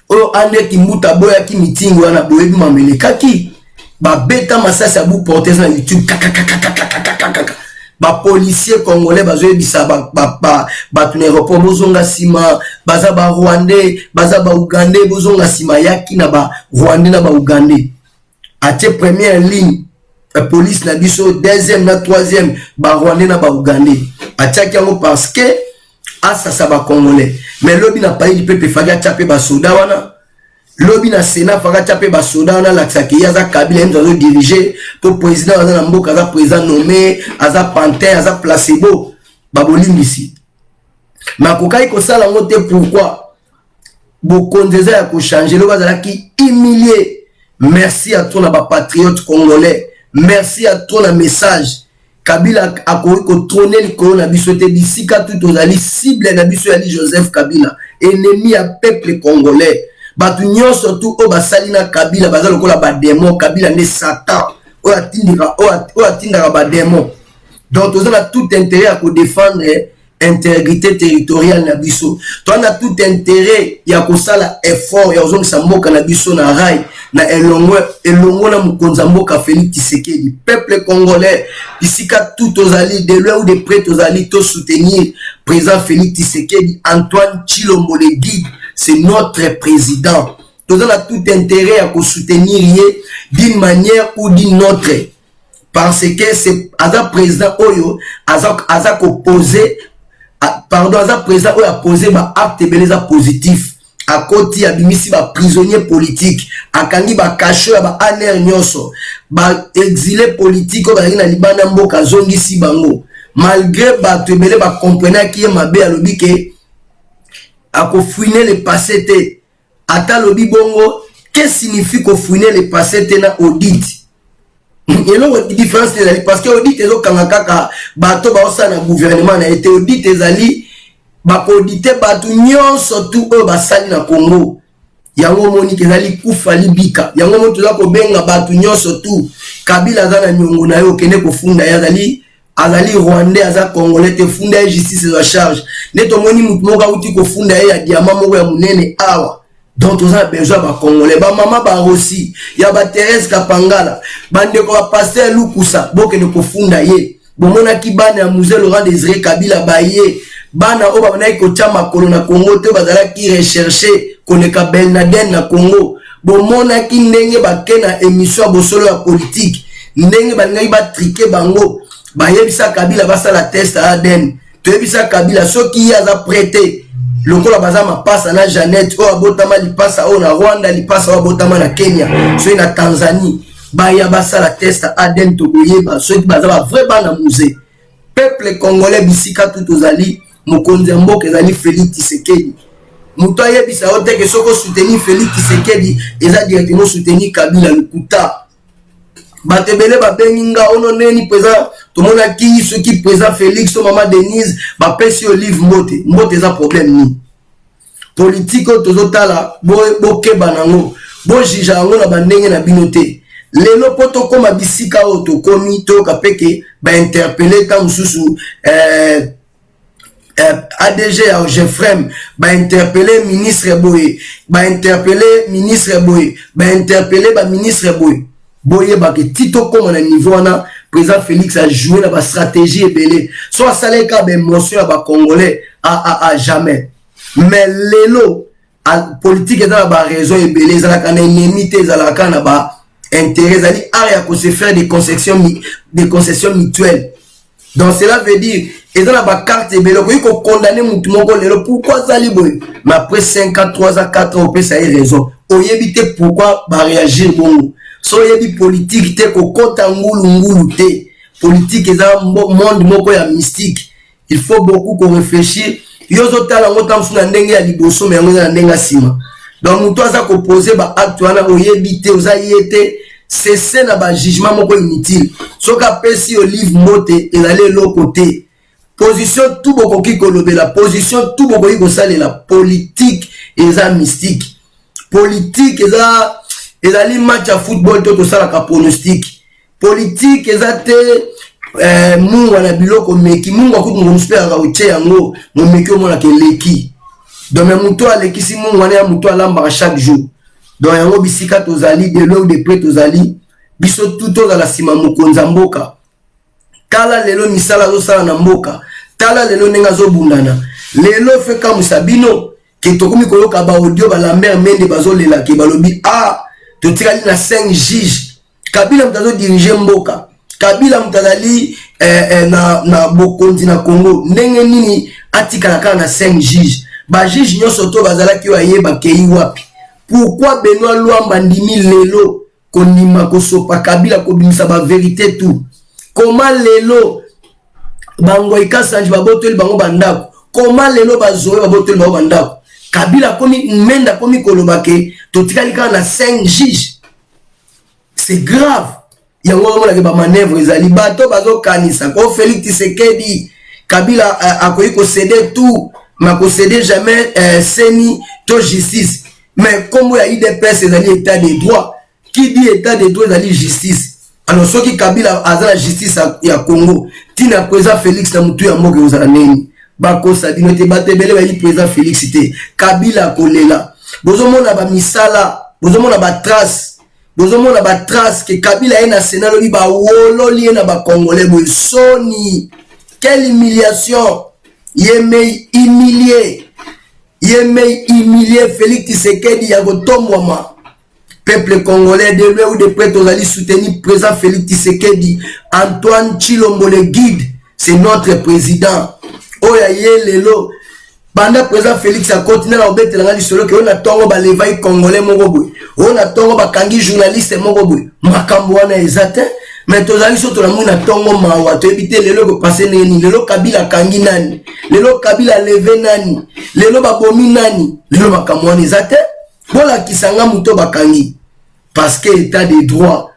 oyo Andre Kimbuta aboyaki meeting wana. Boyebi mamelekaki, babeta masasi ya bout portant na YouTube, kakakakakakakaka. Bapolicier congolais bazoyebisa bato na aéroport: "Bozonga nsima, baza barwandais, baza baugandais, bozonga nsima." Yaki na barwandais na baugandais, atie première ligne police na biso, deuxième na troisième barwandais na baugandais. Atiaki yango parce que asasa bacongolais. Mais lobi na Palais du Peuple, faki atia mpe basoda wana. Lobi na Sénat, faki atia mpe basoda wana, alakisaki ye aza Kabila, ye moto azodirige, mpo président aza na mboka aza président nommé, aza pantin, aza placebo. Babolimbisi, mais akokaki kosala yango te. Pourquoi? Bokonzi eza ya kochange. Lobi azalaki humilie. Merci à toi na ba patriotes congolais. Merci à toi na message. Kabila akoki kotrone likolo na biso te bisika tu tozali cible na biso yali Joseph Kabila ennemi ya peuple congolais. Bato nyonso tu oyo basali na Kabila baza lokola ba demon. Kabila nde Satan oyo atindaka oyo atindaka ba demon. Donc toza na tout intérêt ya kodefendre integrite territoriale na biso. Toza na tout intérêt ya kosala effort ya kozongisa mboka na biso na rail na elongo elongo na mokonzi ya mboka Félix Tshisekedi. Peuple congolais bisika tout tozali de loin ou de près tozali to soutenir président Félix Tshisekedi. Antoine Tshilombo le guide, c'est notre président. Toza na tout intérêt ya kosoutenir ye d'une manière ou d'une autre parce que c'est aza président oyo aza aza kopose pardon aza président oyo apose ba acte ebele eza positif. Akoti abimisi ba prisonnier politique, akangi ba cachot ya ba ANR nyonso, ba exilé politique oyo bazalaki na libanda mboka azongisi bango. Malgré bato ebele ba comprenaki ye mabe, alobi ke akofouine le passé te. Ata alobi bongo, que signifie kofouine le passé te na audit? Eloko différence ezali parce que audit ezokanga kaka bato baosala na gouvernement na ye te. Audit ezali bakoaudite bato nyonso tu oyo basali na Congo. Yango omoni ke ezali kufa libika. Yango omoni toza kobenga bato nyonso tu. Kabila aza na niongo na ye, okende kofunda ye, azali azali rwandais, aza congolais te, funda ye, justice ezwa charge. Nde tomoni motu moko auti kofunda ye ya diamant moko ya monene awa. Donc toza na besoin ya bacongolais, bamama barosi ya batherese Kapangala, bandeko ba pasteur Lukusa, bokende kofunda ye. Bomonaki bana ya Mzee Laurent Désiré Kabila baye, bana oyo babandaki kotya makolo na Congo te, bazalaki recherche koleka Belnaden na Congo. Bomonaki ndenge bake na émission ya bosolo ya politique, ndenge balingaki batrike bango, bayebisa Kabila basala test ya ADN. Toyebisa Kabila soki ye aza prêt, lokola baza mapasa na Jeannette oyo abotama lipasa oyo na Rwanda, lipasa oyo abotama na Kenya, soki na Tanzanie, baya basala test ya ADN, tokoyeba soki baza ba vrai bana Mzee. Peuple congolais bisika tu tozali, mokonzi ya mboka ezali Félix Tshisekedi. Moto ayebisa yo te ke soki osoutenir Félix Tshisekedi eza directement soutenir Kabila, lokuta. Bato ebele babengi nga ono ndeni mpenza tomonaki soki président Félix o mama Denise bapesi Olive mbote mbote, eza problème nini? Politike oyo tozotala, bokeba nango, bojuge yango na bandenge na bino te. Lelo mpo tokóma bisika oyo tokomi, toyoka mpe ke bainterpeller ntango mosusu ADG ya Ogefrem, bainterpeller ministre boye, bainterpeller ministre boye, bainterpeller baministre boye. Boyebaka ti tokóma na niveau wana, président Félix ajoue na bastratégie ebele. So asalaki kaka baémotion ya bacongolais a, a, a jamais. Mais lelo politique eza na baraison ebele, ezalaka na ennemi te, ezalaka na ba intérêt, ezali art ya kose faire des concessions mutuelles. Donc cela veut dire eza na bacarte ebele. Okoki kokondane mutu moko lelo pourquoi azali boye, mais après 5 ans, 3 ans, 4 ans, opesa ye raison. Oyebi te pourquoi baréagir bongo. So oyebi politique te, kokɔta ngulungulu te. Politique eza monde moko ya mystique, il faut beaucoup koréfléchir. Yo ozotala yango ntango mosusu na ndenge ya liboso, me yango eza na ndenge ya nsima. Donc moto aza kopose baacte wana, oyebi te, oza ye te, cese na bajugement moko inutile. Soki apesi Olive mbote, ezali eloko te. Position tu bokoki kolobela, position tu bokoki kosalela, politique eza mystique. Politique eza ezali match ya football to tosalaka pronostic. Politique eza te mungwa na biloko meki mungwa kutu mosusu mpe kaka otie yango momeki, omonaka eleki. Donc me moto alekisi mungwa wana ya moto alambaka chaque jour. Donc yango bisika tozali, de loin ou de près tozali, biso tu tozala nsima mokonzi ya mboka. Tala lelo misala azosala na mboka, tala lelo ndenge azobundana. Lelo fe kamwisa bino ke tokomi koyoka baaudio baLambert Mende bazolela ke balobi a ah, totikali na 5 juge. Kabila moto azodirige mboka, Kabila moto azali na bokonzi na Congo, ndenge nini atikala kaka na 5 juge? Bajuge nyonso to bazalaki oyo ayeba kei wapi? Pourquoi Benoit Lwamba ndimi lelo kondima kosopa Kabila, kobimisa bavérité tout? Koma lelo bangoi Kasanji babotoli bango bandako, koma lelo bazoe babotoli bango bandako. Kabila akomi, Mende akomi koloba ke totikali kaka na 5 juge. C'est grave. Yango omonake ba manœuvre ezali bato bazokanisa ko Félix Tshisekedi Kabila akoki kocéder tout, mais akocéder jamais CENI to justice. Mais kombo ya UDPS ezali état de droit. Qui dit état de droit ezali justice. Alors soki Kabila aza na justice ya Congo, ntina président Félix na motu ya mboka ekozala nini? Bakosa bino te, bato ebele bayebi président Félix te. Kabila akolela. Bozomona bamisala, bozomona batrace, bozomona batrace ke Kabila ye na Sénat lobi bawololi ye na bacongolais boye. Soni, quelle humiliation! Ye mei humilié, ye mei humilié. Félix Tshisekedi ya kotombwama. Peuple congolais, de loin ou de près, tozali soutenir président Félix Tshisekedi Antoine Tshilombo, le guide. C'est notre président oyo aye lelo. Banda président Félix akoti nde na kobetelanga lisolo ke oyo na ntongo balevai congolais moko boye, oyo na ntongo bakangi journaliste moko boye. Makambo wana eza te, mais tozali so tolamwi na ntongo, mawa, toyebi te lelo ekopase ndenge nini. Lelo Kabila akangi nani? Lelo Kabila aleve nani? Lelo babomi nani? Lelo makambo wana eza te. Bolakisa nga moto bakangi, parce que état de droit.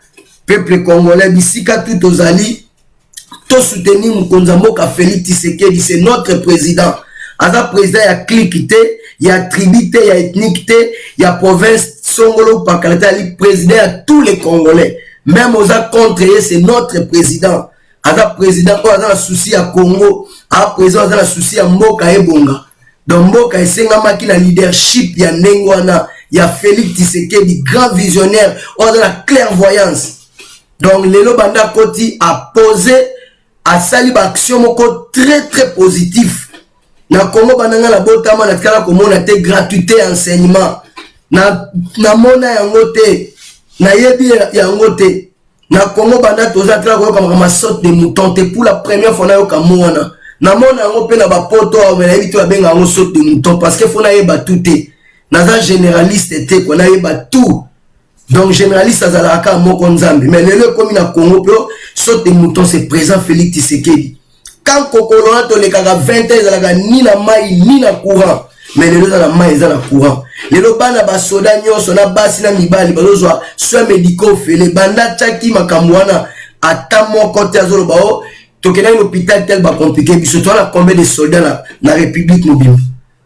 Peuple congolais, bisika tu tozali, tosoutenir mokonzi ya mboka Félix Tshisekedi. C'est notre président. Aza président ya clique te, ya tribu te, ya ethnique te, ya province songolo pakala te. Ali président ya tous les Congolais. Même oza contre ye, c'est notre président. Aza président oyo aza na souci ya Congo, aza président aza na souci ya mboka ebonga. Donc mboka esengamaki na leadership ya ndenge wana ya Félix Tshisekedi, grand visionnaire oyo aza na clairvoyance. Donc lelo banda akoti, apose, asali baaction moko très très positif na Congo. Banda nga nabotama, natikala komona te gratuité ya enseignement. Namona yango te, nayebi yango te na Congo. Banda toza tala koyoka makambo saut de mouton te. Pour la première fois nayoka mo wana, namona yango mpe na bapoto awa, me nayebi te babenga yango saut de mouton, parce que faut nayeba tout te. Naza généraliste te kwa nayeba tout. Donc généraliste azalaka kaka moko, Nzambe. Mais lelo ekomi na Congo mpe saut de mouton, c'est présent Félix Tshisekedi. Quand kokolo wana tolekaka 20 ans, ezalaka ni na mai ni na courant, mais lelo eza na mai, eza na courant. Lelo bana basoda nyonso, na basi na mibali, bazozwa soin médicaux ofele. Banda tiaki makambo wana, ata moko te azoloba o tokendaki na hôpital tel, bacompliquer biso. Toza na combien de soldats na république mobimba?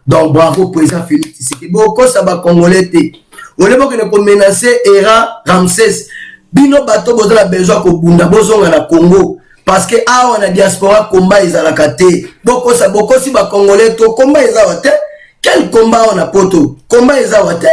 Donc bravo président Félix Tshisekedi. Bokosa bacongolais te. Ole bokende komenacer era Ramses. Bino bato boza na besoin kobunda, bozonga na Congo, parce que awa na diaspora combat ezalaka te. Bokosa, bokosi bacongolais to combat eza awa te. Quel combat awa na poto? Combat eza awa te.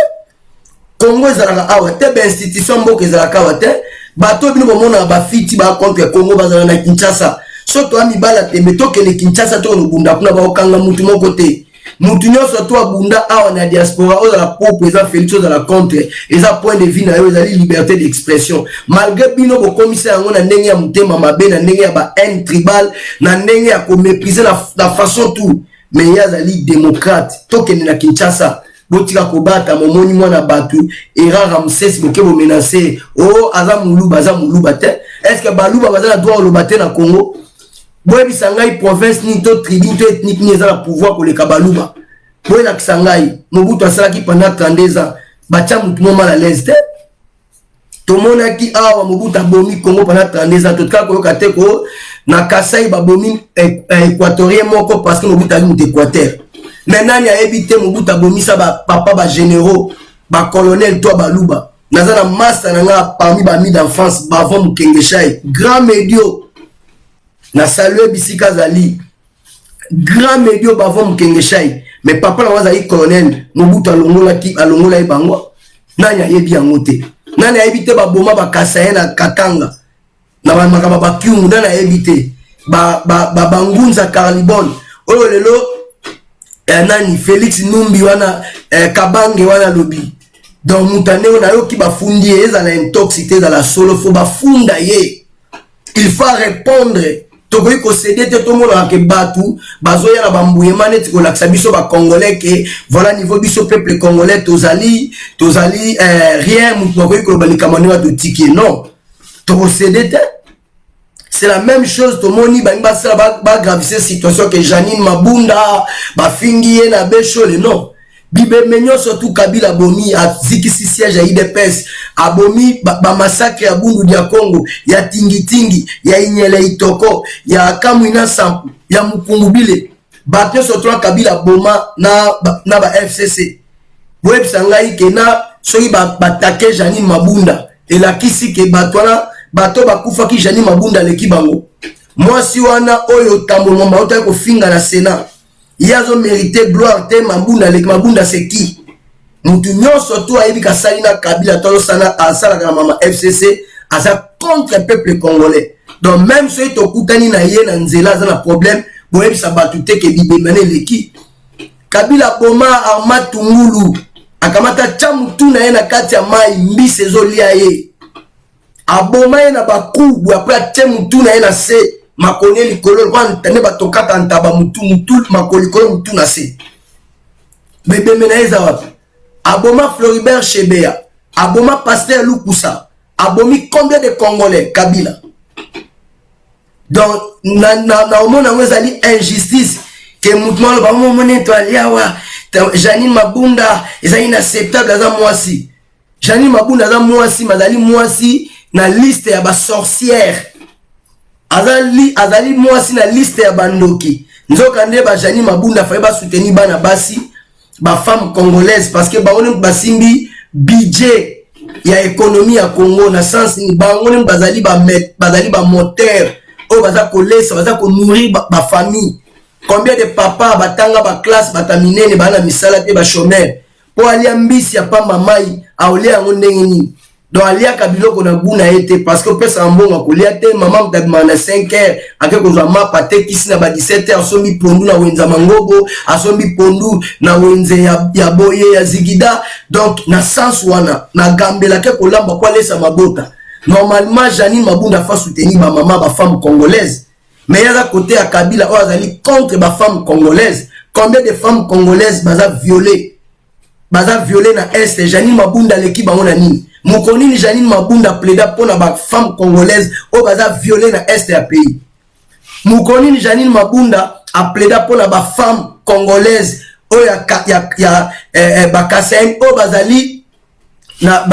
Congo ezalaka awa te, bainstitution mboka ezalaka awa te. Bato bino bomonaka bafiti bacontre Congo bazala na Kinshasa. So toya mibala tembe, tokende Kinshasa, tokende kobunda kuna, bakokanga mutu moko te. Mutu nyonso to abunda awa na diaspora, ozala pour président Félix, ozala contre, eza point de vue na yo, ezali liberté d'expression. Malgré bino bokomisa yango na ndenge ya motema mabe, na ndenge ya ba haine tribal, na ndenge ya komépriser na façon tout, mais ye azali démocrate. Tokende na Kinshasa, botika kobata. Momoni mwana bato era Ramses, boke bomenacer o aza moluba. Aza moluba te. Est ce que baluba baza na droit oloba te na Congo? Boyebisa ngai province nini to tribu to ethnique nini eza na pouvoir koleka baluba? Boyelakisa ngai. Mobutu asalaki pendant 32 ans, batya motu mo mal à l'aise te. Tomonaki awa Mobutu abomi Congo pendant 32 ans, totikala koyoka te ko na Kasai babomi équatorien moko, parce que Mobutu ali moto Équateur. Mais nani ayebi te Mobutu abomisa bapapa, bagénéraux, bacolonel to baluba? Naza na master na nga parmi baamis d'enfance, Bavon Mokengeshai, grand medio na salue bisika azali, grand medio Bavon Mokengeshai. Mais papa nango azali colonel, Mobutu alongolaki, alongola ye bango. Nani ayebi yango te? Nani ayebi te baboma bakasa na Katanga na makambo bakyungu? Nani ayebi te bangunza Carlibon oyo lelo nani Félix Numbi wana, Kabange wana alobi? Donc moto ndenge nayoki bafundi ye, ezala intox te, ezala solo, faut bafunda ye, il faut répondre. Tokoki kocéder te. Tomonaka ke bato bazoya na bambuyema neti kolakisa biso bacongolais ke voilà niveau biso peuple congolais tozali rien. Motu bakoki koloba likambo ndenge totiki ye, non, tokocéder te. C'est la même chose tomoni bangi basala, bagravise situation ke Janine Mabunda bafingi ye na Beshole. Non, Bibembe nyonso tu Kabila abomi, azikisi siège ya UDPS, abomi bamassacre ba ya Bundu dia Congo, ya Tingitingi, ya Inyele Itoko, ya Kamwina Nsampu, ya Mukungubile. Bato nyonso tu Kabila aboma na ba FCC. Boyebisa ngai ke na soki batake ba Janine Mabunda elakisi ke bato wana bato bakufaki Janine Mabunda aleki bango. Mwasi wana oyo Tambo Mwamba autaki kofinga na Senat, ye azo merite gloire te. Mabunda aleki Mabunda c'est qui? Mutu nyonso tu ayebi kasali na Kabila to azosala asalaka na mama FCC, aza contre peuple congolais. Donc même soki tokutani na ye na nzela aza na problème, boyebisa bato te ke bibembe na eleki. Kabila boma Armand Tungulu, akamata tya mutu na ye na kati ya mai, mbisi ezolia ye, aboma ye na bakubu, apres atie mutu na ye na se, makoni likolo lokola nde batokata ntaba, mutu mutu makolo likolo, mutu na se. Bebembe na ye eza wapi? Aboma Floribert Chebeya, aboma pasteur Lukusa, abomi combien de Congolais Kabila? Donc na omona yango ezali injustice ke mutu maloba omomoni to aliawa Janine Mabunda ezali inacceptable. Aza mwasi, Janine Mabunda aza mwasi, azali mwasi na liste ya basorcière, azali mwasi na liste ya bandoki. Nzoka nde ba Janine Mabunda faye basoutenir bana basi, bafemme congolaise, parce que bango nde basimbi budget ya économie ya Congo. Na sens ni bango nde bazali bamoteur oyo baza kolesa, baza konourrir bafamille. Combien de papa batanga baclasse, bata minene, baa na misala te, bachômeur, mpo alia mbisi ya pamba mai, aolia yango ndenge nini? Donc aliaka biloko na gu na ye te, parce que opesaka mbongo akolia te. Mama moto abimaka na 5 heures, ake kozwa mapa, atekisi na ba 17 heures, asombi pondu na wenze ya Mangobo, asombi pondu na wenze ya boye ya Zigida. Donc na sens wana na gambela ake kolamba po alesa mabota. Normalement Janine Mabunda fa soutenir bamama, bafemme congolaise, mais ye aza côté ya Kabila oyo azali contre bafemme congolaise. Combien de femmes congolaises baza violé, baza violé na Est? Janine Mabunda aleki bango na nini? Moko nini Janine Mabunda plaida mpona bafemme congolaise oyo baza violé na Est ya pays? Moko nini Janine Mabunda aplaida mpona bafemme congolaise oyo ya bakasaïens oyo bazali na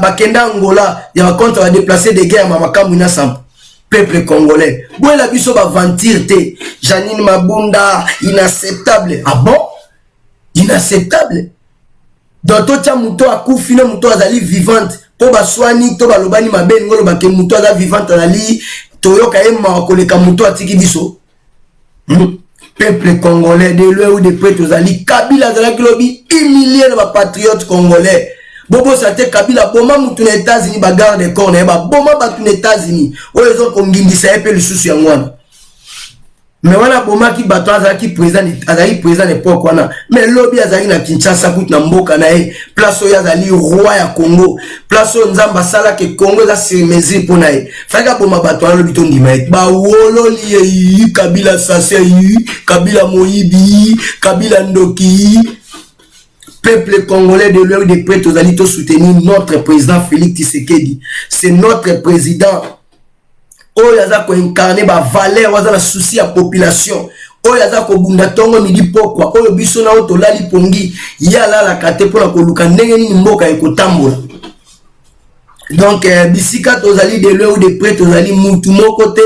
bakenda Angola ya bacontre badéplacés de guerre, makambo ina sampo? Peuple congolais, boyela biso baventure te. Janine Mabunda inacceptable, ah bon, inacceptable. Donc totya moto akufi na moto azali vivante mpo baswani to balobani mabe, elingi olobake moto aza vivante azali toyoka ye mawa koleka moto atiki biso. Peuple congolais, de loin ou de près, tozali. Kabila azalaki lobi humilie na bapatriote congolais. Bobosa te, Kabila boma mutu na États-Unis, bagarde corps na ye baboma bato na États-Unis oyo ezokongindisa ye mpe lisusu yango wana. Mais wana abomaki bato, azalaki président, azalaki président na époque wana. Mais lobi azalaki na Kinshasa, kutu na mboka na ye, place oyo azali roi ya Congo, place oyo Nzambe asalaki Congo eza sur mesure mpo na ye. Faki aboma bato wana, lobi tondima ye. Bawololi ye Kabila assassin, Kabila moyibi, Kabila ndoki. Peuple congolais, de loin ou de près, tozali tosoutenir notre président Félix Tshisekedi. C'est notre président oyo aza koincarner bavaleur, oyo aza na souci ya population, oyo aza kobunda ntongo, midi, pokwa. Oyo biso na oyo tolali pongi, ye alalaka te mpona koluka ndenge nini mboka ekotambola. Donc bisika tozali, de loin ou de près, tozali. Mutu moko te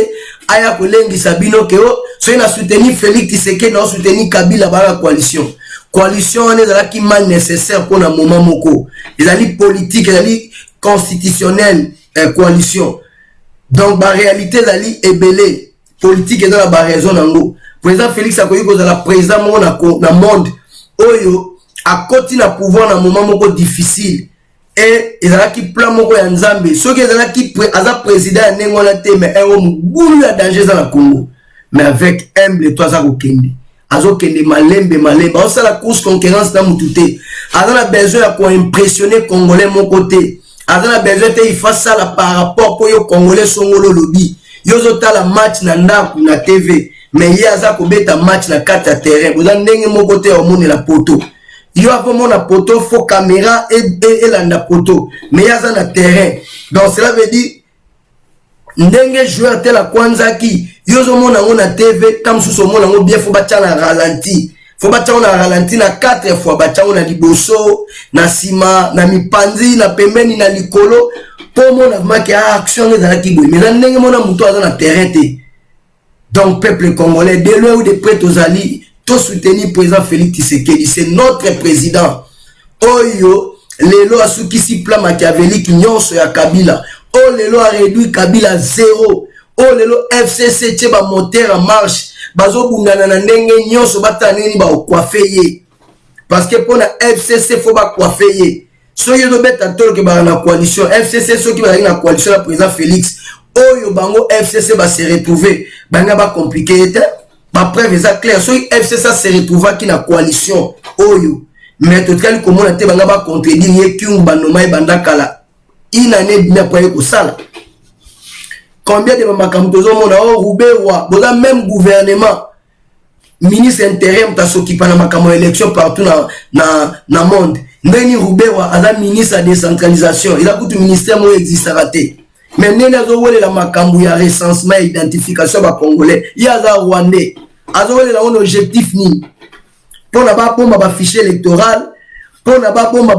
aya kolengisa bino ke o soki na soutenir Félix Tshisekedi, na soutenir Kabila, baa na coalition. Coalition wana ezalaki mal nécessaire mpona moment moko, ezali politique, ezali constitutionnel, coalition. Donc baréalité ezali ebele, politique eza na baraison nango. Président Félix akoki kozala président moko na monde oyo akoti na pouvoir na moment moko difficile e ezalaki plan moko ya Nzambe. Soki ezalaki aza président ya ndenge wana te, mais yango mobulu ya danger eza na Congo. Mais avec humble to aza kokende, azokende malembe malembe, azosala course concurrence na mutu te. Aza na besoin ya koimpressionner Congolais moko te, aza na besoin te ifa asala par rapport mpo yo Congolais songolo olobi yo ozotala match na ndako na TV, mais ye aza kobeta match na kati ya terrain. Boza ndenge moko te ya omonela poto. Yo akomona poto, faut caméra elanda poto, mais ye aza na terrain. Donc cela veut dire ndenge joueur tel akwanzaki, yo ozomona yango na TV, ta mosusu omona yango bien, faut batya na ralenti. Faut batyango na ralenti na 4 fois, batyango na liboso, na nsima, na mipanzi, na pembeni, na likolo, mpo omona vraiment ke ah, action yango ezalaki boye. Mais na ndenge mona moto aza na terrain te. Donc peuple congolais, de loin ou de près, tozali to soutenir président Félix Tshisekedi, c'est notre président. Oyo lelo asukisi plan machiavélique nyonso ya Kabila. Oyo lelo a réduit Kabila zéro. Oyo lelo FCC tie ba moteur en marche, bazobundana na ndenge nyonso batala ndenge nini bakocoiffe ye. Parce que mpo na FCC faut bacoiffe ye. Soki ozobeta tolo ke baka na coalition FCC, soki bazalaki na coalition na président Félix, oyo bango FCC ba se retrouver, banga ba compliquer ye te. Ba preuve eza claire, soki FCC se retrouvaki na coalition oyo, mais totikali komona te banga ba contredire ye. Kyungu banoma ye banda kala, une année demi après ye kosala combien de makambo tozomona. O Ruberwa, boza même gouvernement, ministre intérieur moto asokipa na makambo ya élection partout na monde. Ndeni Ruberwa aza ministre ya décentralisation, eza kutu ministère moko existaka te, mais ndenge azowelela makambo ya recensement, ya identification ya bacongolais, ye aza rwandais, azowelela ngo na objectif nini? Mpona babomba bafichier électoral, mpona babomba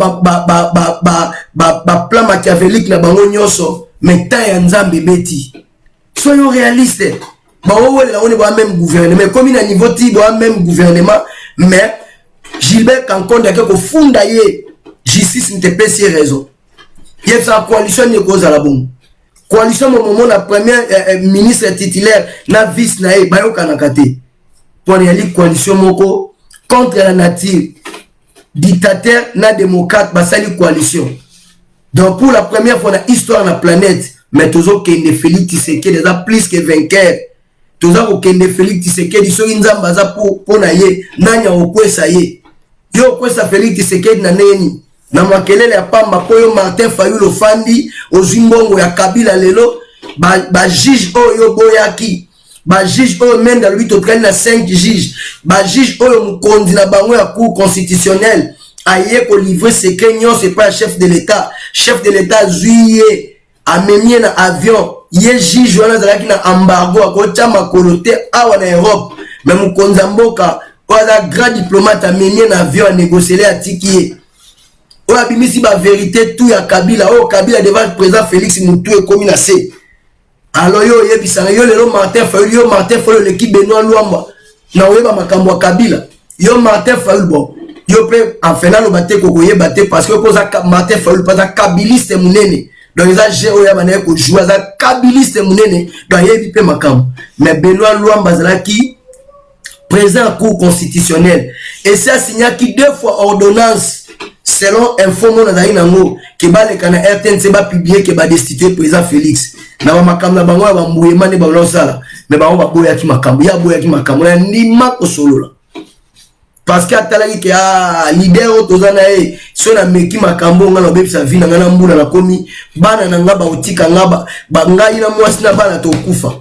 baplan machiavélique na bango nyonso. Mais temps ya Nzambe ebeti. Soyons réaliste, baowelela ngo ne boa même gouvernement, ekomi na niveau ti boa même gouvernement, mais Gilbert Kankonde ake kofunda ye, justice nte epesi ye raison. Yebisaka coalition nini ekozala bongo? Coalition momomo na premier ministre titulaire na vice na ye bayokanaka te, mpona yali coalition moko contre la nature. Dictateur na démocrate basali coalition. Donc pour la première fois na histoire na planète, mais tozokende, Félix Tshisekedi aza plus que vainqueur. Toza kokende, Félix Tshisekedi, soki Nzambe aza mpo na ye, nani akokwesa ye? Yo okwesa Félix Tshisekedi na ndenge nini? Na makelele ya pamba. Mpo yo Martin Fayulu ofandi, ozwi mbongo ya Kabila. Lelo bajuge ba oyo boyaki, bajuge oyo Mende alobi tokali na 5 juge, bajuge oyo mokonzi na bango ya cour constitutionnelle aye kolivre secret nyonso epai ya chef de l'État. Chef de l'État azwi ye, amemi ye na avion. Ye juge wana azalaki na embargo, akotya makolo te awa na Europe, mais mokonzi ya mboka oyo aza grand diplomate amemi ye na avion, anégociele, atiki ye. Oyo abimisi bavérité tout ya Kabila, oyo Kabila devant président Félix, motu ekomi na se. Alors yo oyebisaka yo lelo Martin Fayulu, yo Martin Fayulu oleki Benoit Lwamba na oyeba makambo ya Kabila. Yo Martin Fayulu, bon, yo mpe, enfin naloba te kokoyeba te, parce que mpo oza Martin Fayulu mpo aza kabiliste monene, donc eza jeu oyo abandaki kojouer. Aza kabiliste monene, donc ayebi mpe makambo. Mais Benoit Lwamba azalaki président ya cour constitutionnelle, esi asignaki deux fois ordonnance. Selon info mo nazali nango ke baleka na RTNC, bapublie ke badestitue président Félix na bamakambo na bango ya bambuyema nde balosala, mais bango baboyaki makambo, ye aboyaki makambo na ndima kosolola, parce que atalaki ke ah, leader oyo toza na ye, so nameki makambo nga na obebisa vie na ngai na mbula nakomi, bana na nga baotika nga, ngai na mwasi na bana tokufa,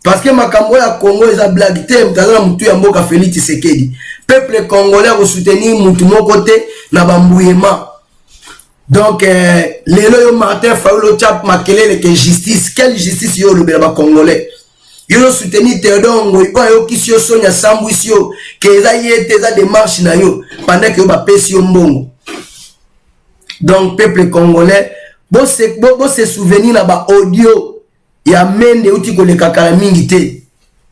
parce que makambo oyo ya Congo eza blague te. Moto aza na motu ya mboka, Félix Tshisekedi. Peuple congolais akosoutenir mutu moko te na bambuyema. Donc lelo yo Martin Fayulu otya makelele ke justice, quelle justice? Yo olobela bacongolais, yo osoutenir Théodore Ngoi oyo ayokisi yo soni, asambwisi yo ke eza ye te, eza démarche na yo, pendant ke yo bapesi yo mbongo. Donc peuple congolais, bose bo, bo se souvenir na baaudio ya Mende euti koleka kala mingi te.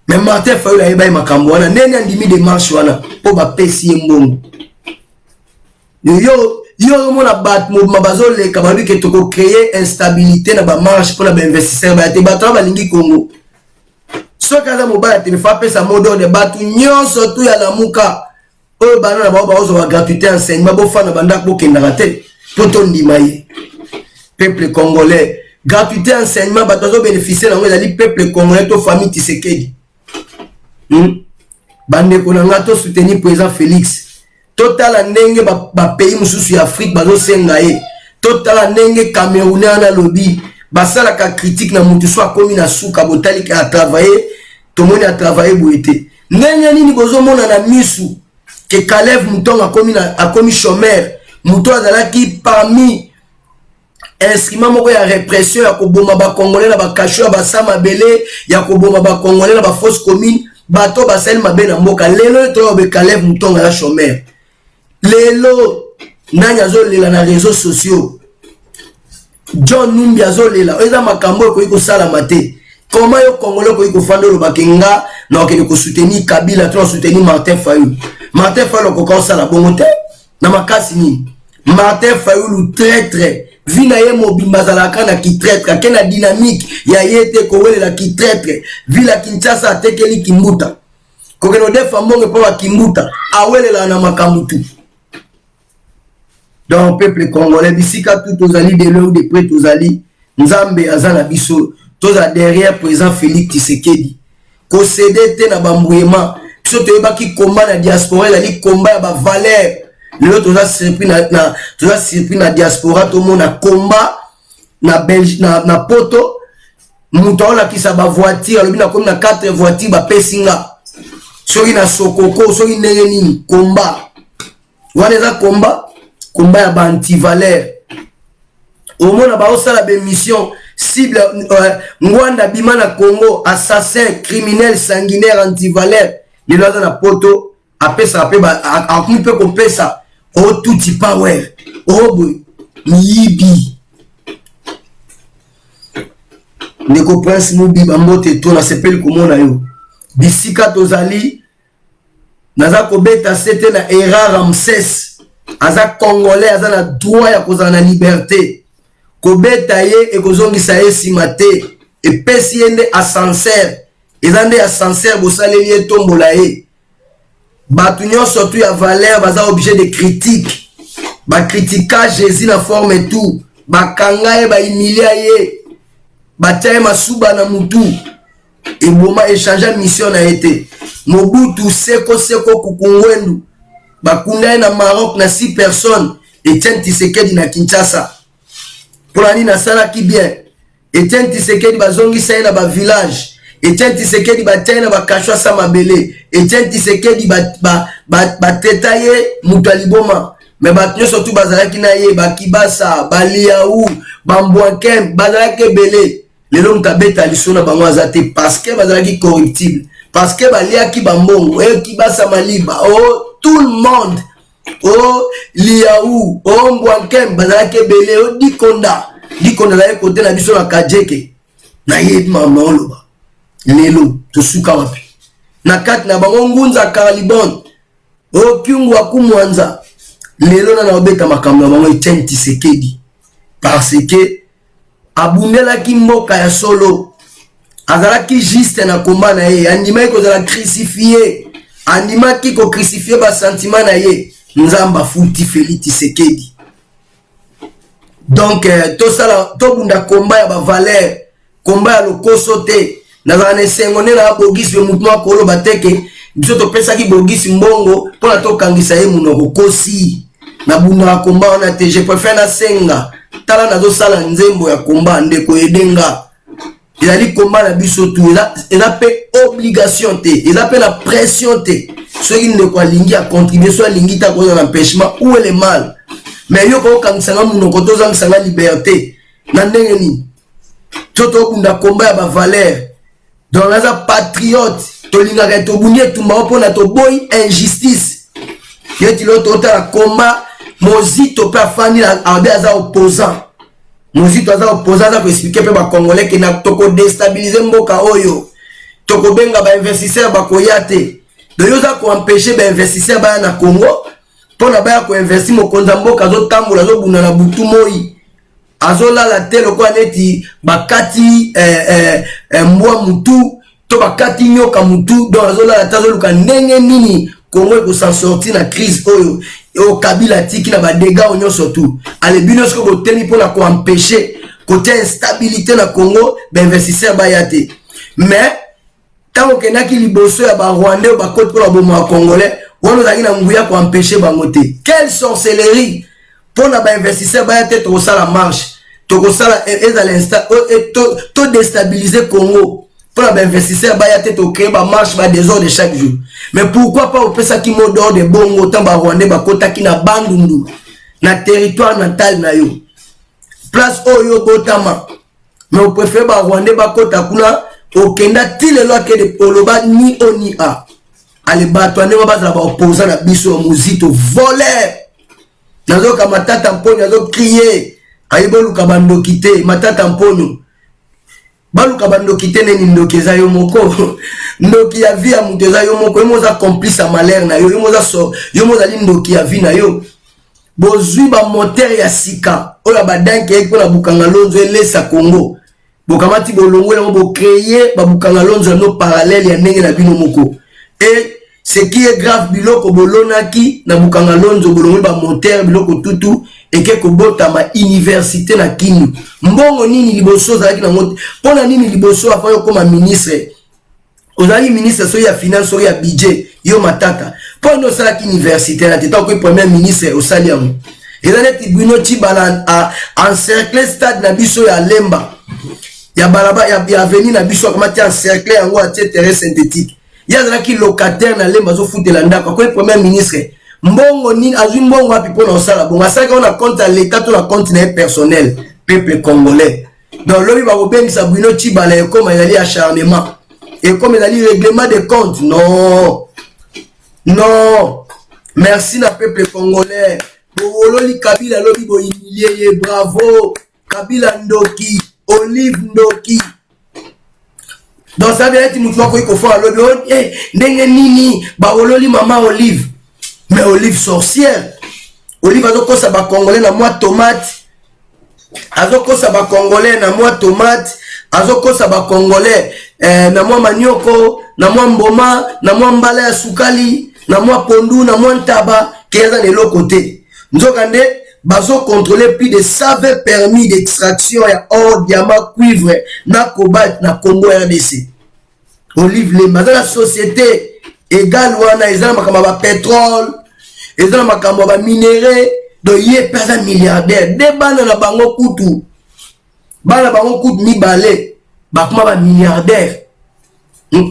Mais Martin Fayulu ayeba ye makambo wana ndenge andimi démarche wana mpo bapesi ye mbongo. Yo omona bato mobima bazoleka, balobi ke tokocréer instabilité na bamarche mpona bainvestisseur baya te. Bato wana balingi Congo? Soki aza mobali ya telefone, apesa mot d'ordre, bato nyonso tu ya Lamuka oyo bana na bango baozwa bagratuité enseignement, bofanda bandako, bokendaka te mpo tondima ye. Peuple congolais, gratuité enseignement, bato bazobénéficie nango ezali peuple congolais to famille Tshisekedi? Bandeko na nga, tosoutenir président Félix. Totala ndenge bapays ba mosusu ya Afrique bazosenga ye. Totala ndenge Camerounais wana alobi basalaka critique na motu so akomi na suka. Botali atravaille, tomoni atravaille boye te. Ndenge nini bozomona na misu ke Kalev Mutongo akomi chômeur? Moto azalaki parmi instrument moko ya répression ya koboma bacongolais na bacachots ya basa mabele, ya koboma bacongolais na bafosse commune. Bato basali mabe na mboka lelo oyo toyobe Kalev Mutonga ya chômeur. Lelo nani azolela na réseaux sociaux? John Numbi azolela. Oyo eza makambo oyo ekoki kosalama te. Comment yo Congolais okoki kofanda olobaki nga na okende kosoutenir Kabila to na soutenir Martin Fayulu? Martin Fayulu akoka osala bongo te na makasi nini? Martin Fayulu traître, vie na ye mobimba azalaka na kitraître, ake na dynamique ya ye te kowelela kitraître. Ville ya Kinshasa atekeli Kimbuta, kokende odefa mbongo mpo bakimbuta awelelaka na makambo tu. Donc peuple congolais, bisika tout tozali, de loin ou de près tozali, Nzambe aza na biso, toza derrière président Félix Tshisekedi. Kosede te na bambuyema. Biso toyebaki combat na diaspora ezali combat ya bavaleur. Lelo toza surpris na, na, toza surpris na diaspora, tomona combat na Belge, na, na poto moto aolakisa bavoiture, alobi nakomi na 4 voiture bapesi nga soki na sokoko soki ndenge nini. Combat wana eza combat, combat ya baantivaleur. Omona baosala bemission cible Ngwanda bima na Congo, assassin, criminel, sanguinaire, antivaleur. Lelo aza na poto, apesaka mpe akomi mpe kopesa o tuti power o boye miyibi. Ndeko Prince Mubi, bambote to nasepeli komona yo bisika tozali. Naza kobeta sete na Era Ramses, aza congolais, aza na droit ya kozala na liberté. Kobeta ye ekozongisa ye nsima te, epesi ye nde ascenseur, eza nde ascenseur bosaleli ye, tombola ye. Bato nyonso tu ya valeur baza objet de critique. Bakritika Jésus na forme tout, bakanga ye, bahumilia ye, batia ye masuba na mutu, eboma echange mission na ye te. Mobutu seko seko kukungwendu bakunda ye na Maroc na 6 personnes. Etienne Tshisekedi na Kinshasa mpona nini asalaki bien? Etienne Tshisekedi bazongisa ye na bavillage. Etienne Tshisekedi batia ye na bakasho asa mabele. Etienne Tshisekedi batreta ye moto ya liboma. Me bato nyonso tu bazalaki na ye, bakibasa, baliau, bambwankem, bazalaki ebele. Lelo moto abeta liso na bango aza te, parce que bazalaki corruptible, parce que baliaki bambongo. E Kibasa Maliba, oh tout le monde, oh Liau, oh Mbwankem, bazalaki ebele. Oh Dikonda, Dikonda azalaki kote na biso na Kajeke. Nayebi makambo oloba. Lelo tosuka wapi? Na kati na bango Ngunza Karlibon, oh Kyungu Akumwanza. Lelo na naobeta makambo na bango Etienne Tshisekedi, parce que abundelaki mboka ya solo, azalaki juste na komba na ye, andimaki kozala crucifie, andimaki kocrucifie basentiment na ye. Nzambe afuti Félix Tshisekedi. Donc tosala, tobunda komba ya bavaleur, komba ya lokoso te. Nazala na esengo nde na bogisi me motu moko akoloba te ke biso topesaki bogisi mbongo mpona tokangisa ye monoko. Kosi nabundaka komba wana te, je préfère nasenga. Tala, nazosala nzembo ya komba, ndeko edenga ezali komba na biso tu, eza mpe obligation te, eza mpe na pression te. Soki ndeko alingi acontribue, so alingi te akozala na empêchement. Où est le mal? Mais yo kokangisanga monoko, tozangisanga liberté na ndenge nini? So tobunda komba ya bavaleur. Donc naza patriote, tolingaka, tobundi etumba o mpona toboyi injustice. Ye ti lelo totala komba Mozito mpe afandi abe aza opposant. Mozito aza opposant, aza koexplike mpe bacongolais ke tokodestabilize mboka oyo, tokobenga bainvestisseur bakoya te. Donc yo oza koempêche bainvestisseur baya na Congo mpona baya koinvestir. Mokonzi ya mboka azotambola, azobunda na butu moi, azolala te lokola neti bakati mbwa mutu to bakati nyoka mutu. Donc azolala te, azoluka ndenge nini Congo ekosan sortir na crise oyo oyo Kabila atiki na badega oyo nyonso tu. Ale bino soki botemi mpona koempêche kotia instabilité na Congo, bainvestisseur baya te. Mais ntango okendaki liboso ya barwandais oyo bakoti mpona boma ya congolais wana, ozalaki na nguya koempêche bango te. Quelle sorcellerie! Mpona bainvestisseur baya te, tokosala marche, tokosala ezala todestabilize Congo mpona bainvestisseur baya te, tocrée bamarche, badésordre chaque jour. Mais pourquoi pas opesaki mot d'ordre bongo ntango barwandais bakotaki na Bandundu, na territoire natal na yo, place oyo obotama? Mais opréféré barwandais bakota kuna. Okenda ti lelo akende oloba ni o ni a. Ale bato ya ndenge bazala ba opposant na biso ya Muzito voleur. Nazoyoka Matata Mponyo azo crier ayi boluka bandoki te. Matata Mponyo baluka bandoki te, neni ndoki eza yo moko. Ndoki ya vie ya moto eza yo moko. Yo moko oza complice ya malheur na yo. Yo moko oza so, yo moko ozali ndoki ya vie na yo. Bozwi ba moteur ya sika oyo ya badanke eyaki mpona Bukanga Lonzo elesa Congo. Bokamati bolongoli yango, bocreye babukanga lonzo ya no parallèle ya ndenge na bino moko. Et ce qui est grave, biloko bolonaki na Bukanga Lonzo, bolongoli ba moteur, biloko tutu eke kobotama université na Kini. Mbongo nini liboso ozalaki nango? Mpona nini liboso afai okoma ministre? Ozalaki ministre soki ya finance, soki ya budget, yo Matata, mpo nini osalaki université na te? Ntango okoki premier ministre osali yango. Eza neti Bruno Tshibala encercle stade na biso ya Lemba, ya balaba ya avenue na biso, akamati encercle yango, atie terrain synthétique. Ye azalaki locataire na Lemba, azofutela ndako, akoki premier ministre. Mbongo nini azwi? Mbongo wapi mpona osala bongo? Asalaki yango na compte ya l'État to na compte na ye personnel? Peuple congolais, donc lobi bakobengisa Bruno Tshibala, ekoma ezali acharnement, ekoma ezali règlement de compte. Non, non, merci na peuple congolais. Bowololi Kabila lobi, bohumilie ye, bravo. Kabila ndoki, Olive ndoki. Donc ça veut dire motu akoki kofa alobi oh, eh, ndenge nini bawololi mama Olive? Mais Olive sorcière, Olive azokosa bacongolais na mwa tomate, azokosa bacongolais na mwa tomate, azokosa bacongolais na mwa manioko, na mwa mboma, na mwa mbala ya sukali, na mwa pondu, na mwa ntaba, ke aza na eloko te. Nzokande bazocontrôle plus de 120 permis d'extraction ya or, diamant, cuivre na cobalt na Congo RDC. Olive Lemba aza na société égale wana, eza na makambo ya bapétrole, eza na makambo ya baminerai. Donc ye mpe aza milliardaire. Nde bana na bango kutu, bana bango kutu mibale bakoma bamilliardaire,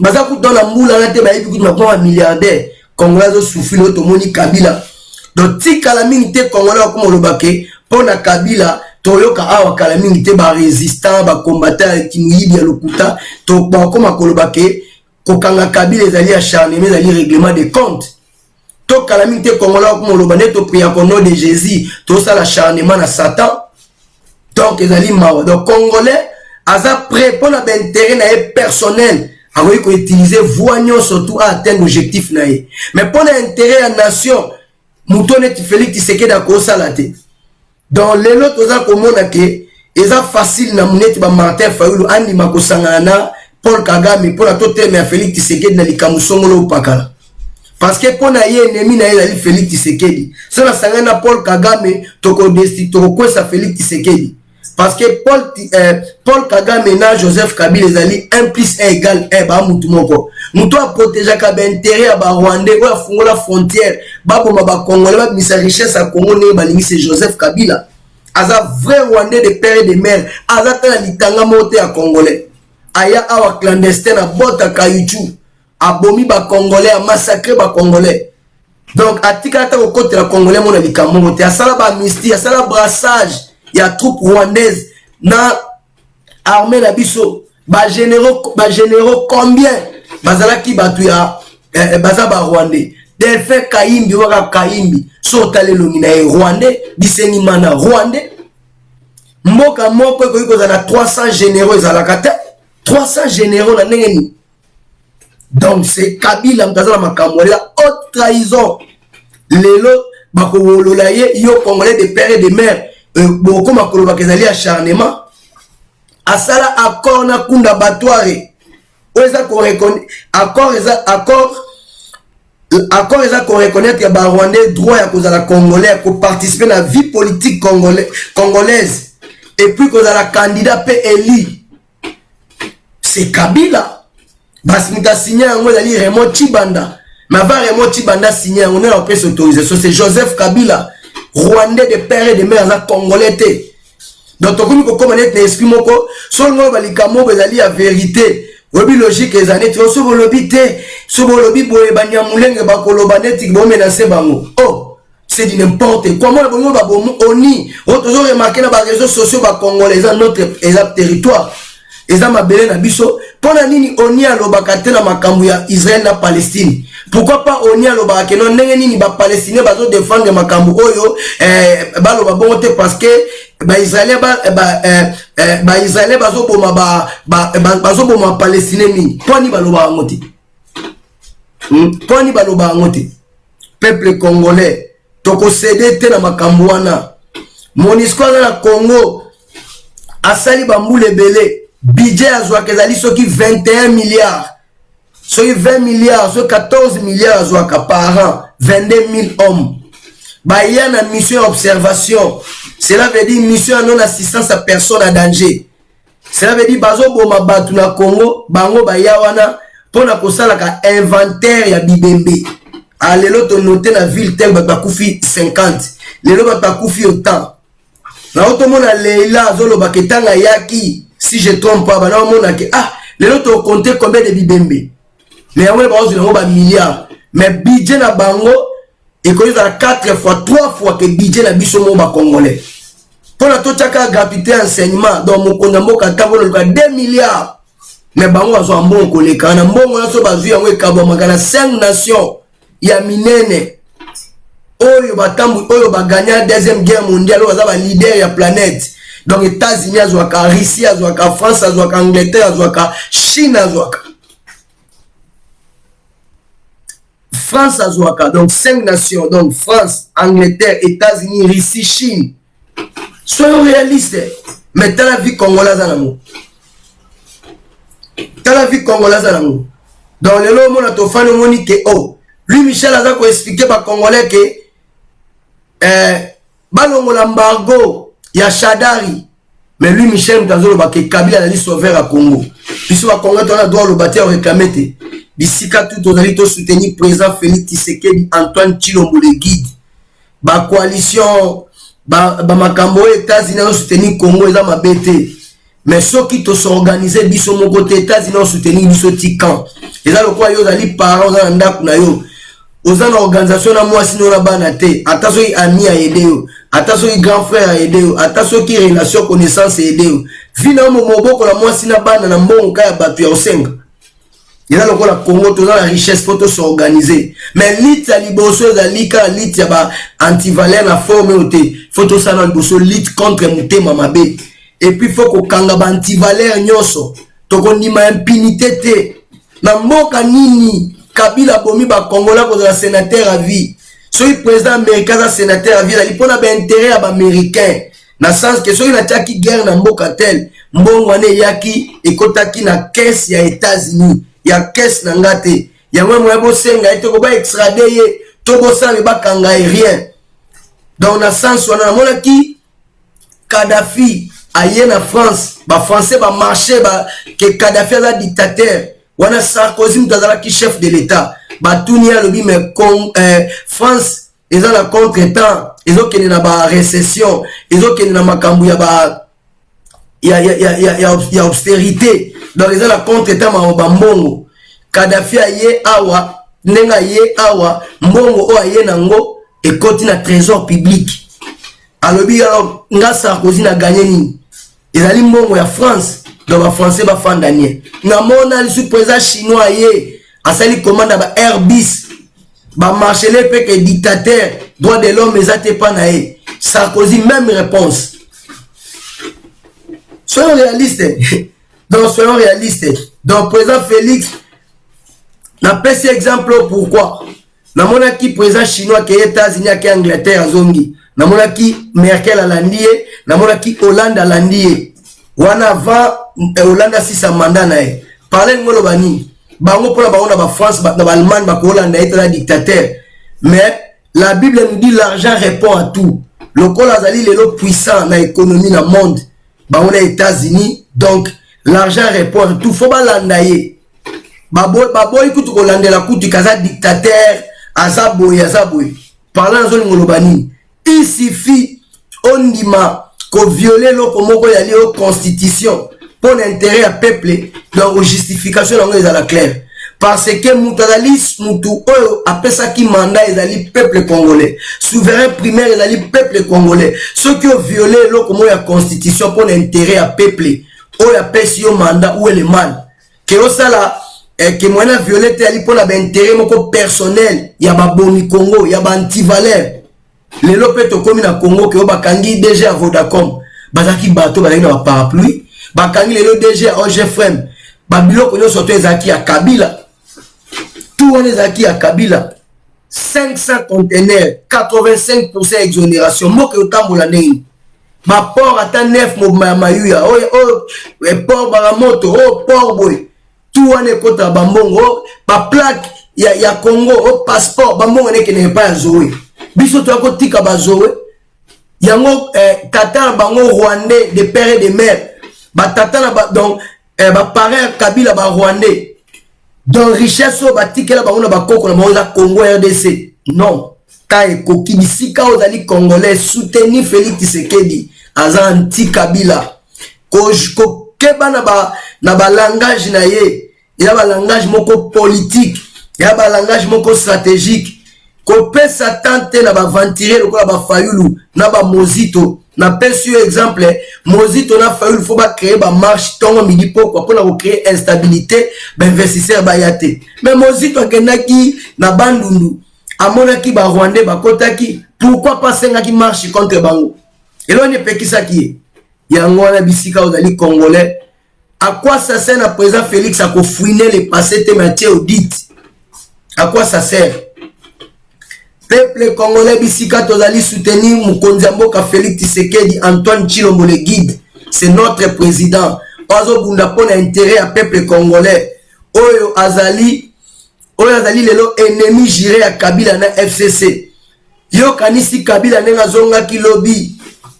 baza kutu na mbula wana te, bayebi kutu bakoma bamilliardaire. Congolais azosouffrir. Oyo tomoni Kabila, donc tikala mingi te, Congolais akoma oloba ke mpo na Kabila. Toyoka awa kala mingi te, barésistant, bacombattant ya kimoyibi ya lokuta, bakoma koloba ke kokanga Kabila ezali acharnement, ezali règlement de compte. To kala mingi te, Congolais akoma oloba nde topriaka au nom de Jésus, tosala acharnement na Satan. Donc ezali mawa. Donc Congolais aza prêt mpona baintérêt na ye personnel, akoki koutiliser voie nyonso tout atteindre objectif na ye, mais mpona intérêt ya nation, moto neti Félix Tshisekedi akosala te. Donc lelo toza komona ke eza facile na neti bamartin Fayulu andima kosangana na Paul Kagame mpona totelema ya Félix Tshisekedi na likambo songolo opakala, parce que mpo na ye, ennemi na ye ezali Félix Tshisekedi. So nasangani na Paul Kagame, tokokwesa Félix Tshisekedi, parce que Paul Kagame na Joseph Kabila ezali 1 plus 1 égale 1. Baa mutu moko, mutu aprotégeaka baintérêt ya barwandais, oyo afungola frontière, baboma bacongolais, babimisa richesse ya Congo ndenge balingi, c'est Joseph Kabila. Aza vrai Rwandais de père et de mère, aza ta na litanga moko te ya Congolais. Aya awa clandestin na bota kayuchu, abomi bacongolais, amassacre bacongolais. Donc atikala ata kokotela Congolais mona likambo moko te. Asala baamnistie, asala brassage ya troupe rwandaise na armée na biso. Bagénéraux, bagénéraux combien bazalaki bato ya baza barwandais? Delphin Kayimbi waka Kayimbi, so otala elongi na ye, Rwandais. Bisengimana, Rwandais. Mboka moko ekoki kozala na 300 généraux? Ezalaka te. 300 généraux na ndenge nini? Donc c'est Kabila moto aza na makambo eza haute trahison. Lelo bakowolola ye. Yo Congolais de père et de mère, bokoma kolobaka ezali acharnement. Asala accord na Kunda Batware oyo eza accord, eza accord, accord eza koreconnaître ya barwandais droit ya kozala Congolais, ya koparticiper na vie politique congolaise et puis kozala candidat mpe élu. C'est Kabila. Basi moto asigne yango ezali Raymond Tshibanda. Mais avant Raymond Tshibanda asigne yango, nde na kopesa autorisation, c'est Joseph Kabila, Rwandais de père et de mère, aza Congolais te. Donc tokomi kokóma neti na esprit moko. Soki oyo balikambo oyo ezali ya vérité, oyebi logique eza neti so bolobi te, so bolobi boye, banyamulenge bakoloba neti bomenace bango. Oh, c'est du n'importe quoi. Mona bongo babomu oni oyo tozo remarquer na baréseaux sociaux. Bacongolais, eza notre, eza territoire, eza mabele na biso. Mpo na nini ONU alobaka te na makambo ya Israël na Palestine? Pourquoi pas ONU alobaka ke non, ndenge nini ba Palestiniens bazo défendre makambo oyo, baloba bongo te parce que ba Israéliens ba, ba, ba Israéliens bazoboma ba, ba, ba, bazoboma Palestiniens mingi. Mpo nini baloba yango te? Mpo nini baloba yango te? Peuple congolais, tokosede te na makambo wana. MONUSCO aza na Congo, asali bambula ebele, budget azwaka ezali soki 21 milliards, soki 20 milliards, soki 14 milliards azwaka par an, 22 000 hommes. Baya na mission ya observation, cela veut dire mission ya non assistance à personne à danger. Cela veut dire bazoboma bato na Congo, bango baya wana mpona kosalaka inventaire ya bibembe. Ah, lelo tonote na ville tel bato bakufi 50, lelo bato bakufi autant. Nao tomona Leila azolobaka ntango ayaki, si je trompe pas, bana omona ke ah, lelo tokonte combien de bibembe, mais yango bazozwa yango ba milliards, mais budget na bango ekoki ezala 4 fois, 3 fois ke budget na biso mo bacongolais. Mpona totiaka gratuité enseignement, donc mokonzi ya mboka ntango oluka 2 milliards, mais bango bazwa mbongo koleka na mbongo nyonso bazwi yango ekabwamaka na 5 nations ya minene oyo batambu oyo bagagna deuxième guerre mondiale, oyo baza baleader ya planète. Donc États-Unis azwaka, Russie azwaka, France azwaka, Angleterre azwaka, Chine azwaka, France azwaka. Donc 5 nations, donc France, Angleterre, États-Unis, Russie, Chine. Soyons réalistes. Mais tala vie congolaise aza nango, tala vie congolaise aza nango. Donc lelo omona tofandi, omoni ke oh, lui Michel aza koexpliquer bacongolais ke balongola embargo ya Shadary, mais lui Michel moto azoloba ke Kabila azali sauveur ya Congo. Biso bacongolais toza na droit oloba te, oréclame te. Bisika tu tozali, tosoutenir président Félix Tshisekedi Antoine Tshilombo le guide. Bacoalition, bamakambo oyo États-Unis azosoutenir Congo eza mabe te, mais soki tos'organiser biso moko te, États-Unis azosoutenir biso ti quand? Eza lokola yo ozali parent, oza na ndako na yo, oza na organisation na mwasi no na bana te. Ata soki ami aaider yo, ata soki grand frère aaider yo, ata soki relation connaissance aaider yo, fi na yo mobokola mwasi na bana na mbongo ka ya bato ya kosenga. Eza lokola Congo, toza na richesse, faut tos'organiser. Mais lutte ya liboso ezali kaka lutte ya ba antivaleur na forme oyo te. Faut tosala liboso lutte contre motema mabe, et puis faut kokanga ba antivaleur nyonso. Tokondima impunité te. Na mboka nini Kabila abomi bakongola kozala sénateur à vie? Soki président américain aza sénateur à vie, ezali mpona baintérêt ya baaméricain, na sens ke soki natiaki guerre na mboka tel, mbongo wana eyaki ekotaki na caisse ya États-Unis, ya caisse na nga te. Yango moya bosenga ye te ko baextrader ye to bosala bakanga ye, rien. Donc na sens wana, namonaki Kadhafi aye na France, bafrançais bamarché ba, ke Kadhafi aza dictateur. Wana Sarkozy moto azalaki chef de l'État. Batuni ye, alobi mais France eza na contretemps, ezokende na barécession, ezokende na makambo ya ba ya austérité, donc eza na contretemps makambo bambongo. Kadhafi aye awa, ndenge aye awa, mbongo oyo aye nango ekoti na trésor public. Alobi alors nga Sarkozy na gagné nini? Ezali mbongo ya France, donc bafrançais bafanda nie. Namona lisusu président chinois aye, asali commande ya ba Airbus, bamarchele mpe ke dictateur, droit de l'homme eza te mpa na ye. Sarkozy, même réponse. Soyons réalistes, donc soyons réalistes. Donc président Félix, napesi exemple oyo pourquoi namonaki président chinois ake États-Unis, ake Angleterre, azongi, namonaki Merkel alandi ye, namonaki Hollande alandi ye wana avant Hollande asisa mandat na ye. Parle ningo oloba nini? Bango mpona bango na bafrance, na baallemagne, bakoolanda ye tala dictateur. Mais la Bible nous dit: l'argent répond à tout. Lokola azali lelo puissant na économie na monde, bango na États-Unis, donc l'argent répond à tout, faut balanda ye. Baboyi kutu kolandela kutu kaza dictateur, aza boye, aza boye. Parla nazolinga oloba nini? Il suffit ondima kovioler eloko moko ezali oyo constitution mpo na intérêt ya peuple, donc justification yango ezala claire, parce que moto azali motu oyo apesaki mandat ezali peuple congolais, souverain primaire ezali peuple congolais. Soki oviole eloko moko ya constitution mpo na intérêt ya peuple oyo apesi yo mandat, où est le mal? Ke osala eh, ke moyen na viole te ali mpona baintérêt moko personnel ya babomi Congo, ya baantivaleur. Lelo mpe tokomi na Congo ke oyo bakangi DG ya Vodacom, bazalaki bato bazalaki na baparapluie. Bakangi lelo DG ya OGFM, babiloko nyonso to ezalaki ya Kabila, tout wana ezalaki ya Kabila. 500 conteneurs, 85% exonération. Mboka eotambola ndenge baport ata 9 mobima ya mayuya oyo, oyo eh, port Baramoto, oyo port boye, tout wana ekotaka bambongo, oyo baplaque ya Congo, oyo passeport, bambongo wana ekendeke epai ya Zoe. Biso toya kotika bazoe yango eh, tata na bango rwandais de père et de mère, batata na ba, donc eh, baparent ya Kabila ba rwandais. Donc richesse oyo batikela bango na bakoko na bango eza Congo RDC. Non, ka ekoki bisika oyo ozali congolais, soutenir Félix Tshisekedi, aza anti Kabila. Kokeba na balangage na ye, ya balangage moko politique, ya balangage moko stratégique. Kopesa temps te na baaventurier lokola bafayulu na bamozito. Napesi yo exemple, Mozito na Fayulu, faut bacréer bamarche ntongo, midi, pokwa mpona kocréer instabilité, bainvestisseur baya te. Mais Mozito akendaki na Bandundu, amonaki barwandais bakotaki, pourquoi pas asengaki marche contre bango? Eloni epekisaki ye? Yango wana bisika ozali congolais, à quoi ça sert na président Félix akofouiner le passé te, mais atie audit? À quoi ça sert? Peuple congolais, bisika tozali, soutenir mokonzi ya mboka Félix Tshisekedi Antoine Tshilombo le guide. C'est notre président oyo azobunda mpo na intérêt ya peuple congolais, oyo azali lelo ennemi juré ya Kabila na FCC. Yokanisi Kabila ndenge azongaki lobi,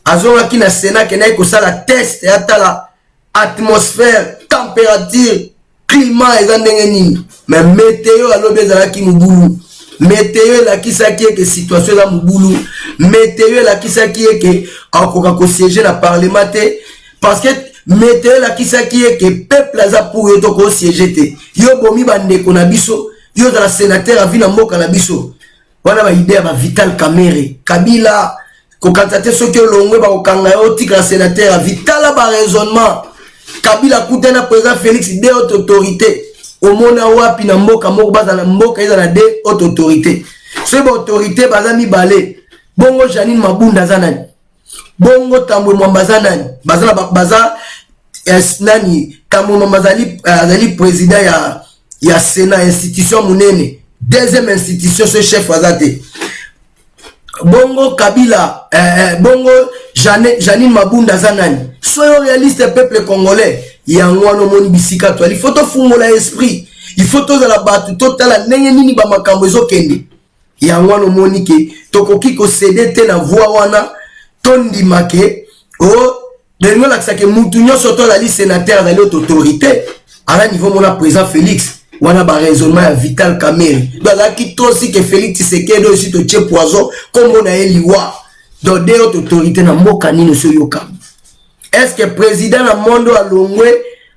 azongaki na Sénat, akendaki kosala test ya tala atmosphère, température, climat eza ndenge nini. Mais météo alobi ezalaki mobulu. Météo elakisaki eke situation eza mobulu. Météo elakisaki eke akoka kosiéger na parlement te, parce que météo elakisaki eke peuple aza pour ye, tokosiéger te. Yo bomi bandeko na biso, yo ozala sénateur avi na mboka na biso wana. Baidée ya baVital Kamerhe, Kabila kokanisa te soki olongwe bakokanga yo, otikala sénateur avi. Tala baraisonnement. Kabila akutani na président Félix, de haute autorité. Omona wapi na mboka moko bazala, mboka eza na de haute autorité? Soki baautorité baza mibale bongo, Janine Mabunda aza nani? Bongo Tambwe Mwamba aza nani? Baza, baza nani? Tambwe Mwamba azali président ya Sénat, institution monene, deuxième institution so chef aza te. Bongo Kabila bongo Janine Mabunda aza nani? Soyons réaliste, peuple congolais. Yango wana omoni bisika toali, faut tofungola esprit, il faut tozala bato totala ndenge nini bamakambo ezokende. Yango wana omoni ke tokoki kocéder te na voi wana. Tondima ke o delingi olakisa ke mutu nyonso to azali sénateur azali haute autorité, aza niveau mona président Félix. Wana baraisonnement ya Vital Kamerhe. Donc azalaki tosi ke Félix Tshisekedi oyo esi totie poison, nkombo na ye liwa. Donc de haute autorité na mboka nini osi oyoka? Est ce que président na monde oyo alongwe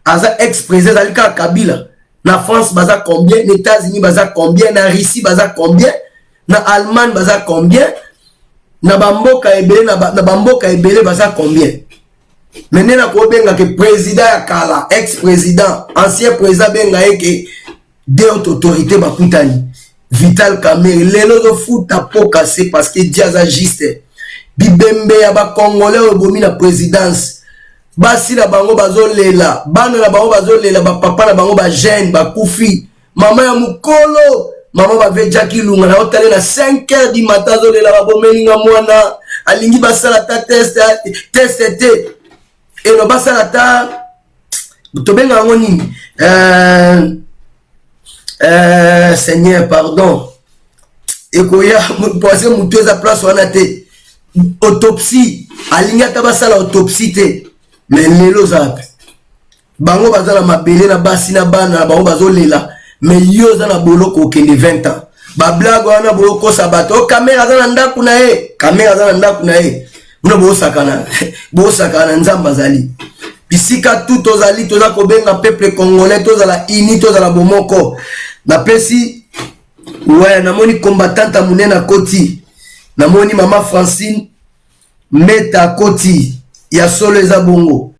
aza ex président ezali kaka Kabila? Na France baza combien? Na États-Unis baza combien? Na Russie baza combien? Na Allemagne baza combien? Na bamboka ebele, na bamboka ebele baza combien? Mais nde nakobenga ke président ya kala, ex président, ancien président, benga ye ke de haute autorité bakutani. Vital Kamerhe lelo ozofuta po kase, parce que Dieu aza juste. Bibembe ya bacongolais oyo ebomi na présidence, basi na bango bazolela, bana na bango bazolela, bapapa na bango, bajeune bakufi. Mama ya mokolo, mama bavejaki lunga na otale na 5 heures du matin, azolela: "Babomelinga mwana." Alingi basala ta test te, eno basala ta, tobenga yango nini? Seigneur pardon, ekoya poise motu eza place wana te. Autopsie, alingi ata basala autopsie te. Mais lelo oza wapi? Bango baza na mabele na basi na bana na bango bazolela, mais yo oza na boloko, okende 20 ans. Bablague wana boyokosa bato o Kamerhe aza na ndako na ye, Kamerhe aza na ndako na ye. Bino bosakana, bosakana na Nzambe. Azali bisika tu tozali, toza kobenga peuple congolais tozala uni, tozala bomoko. Napesi we, namoni combattante ya monene akoti, namoni mama Francine Meta akoti. Ya solo eza bongo.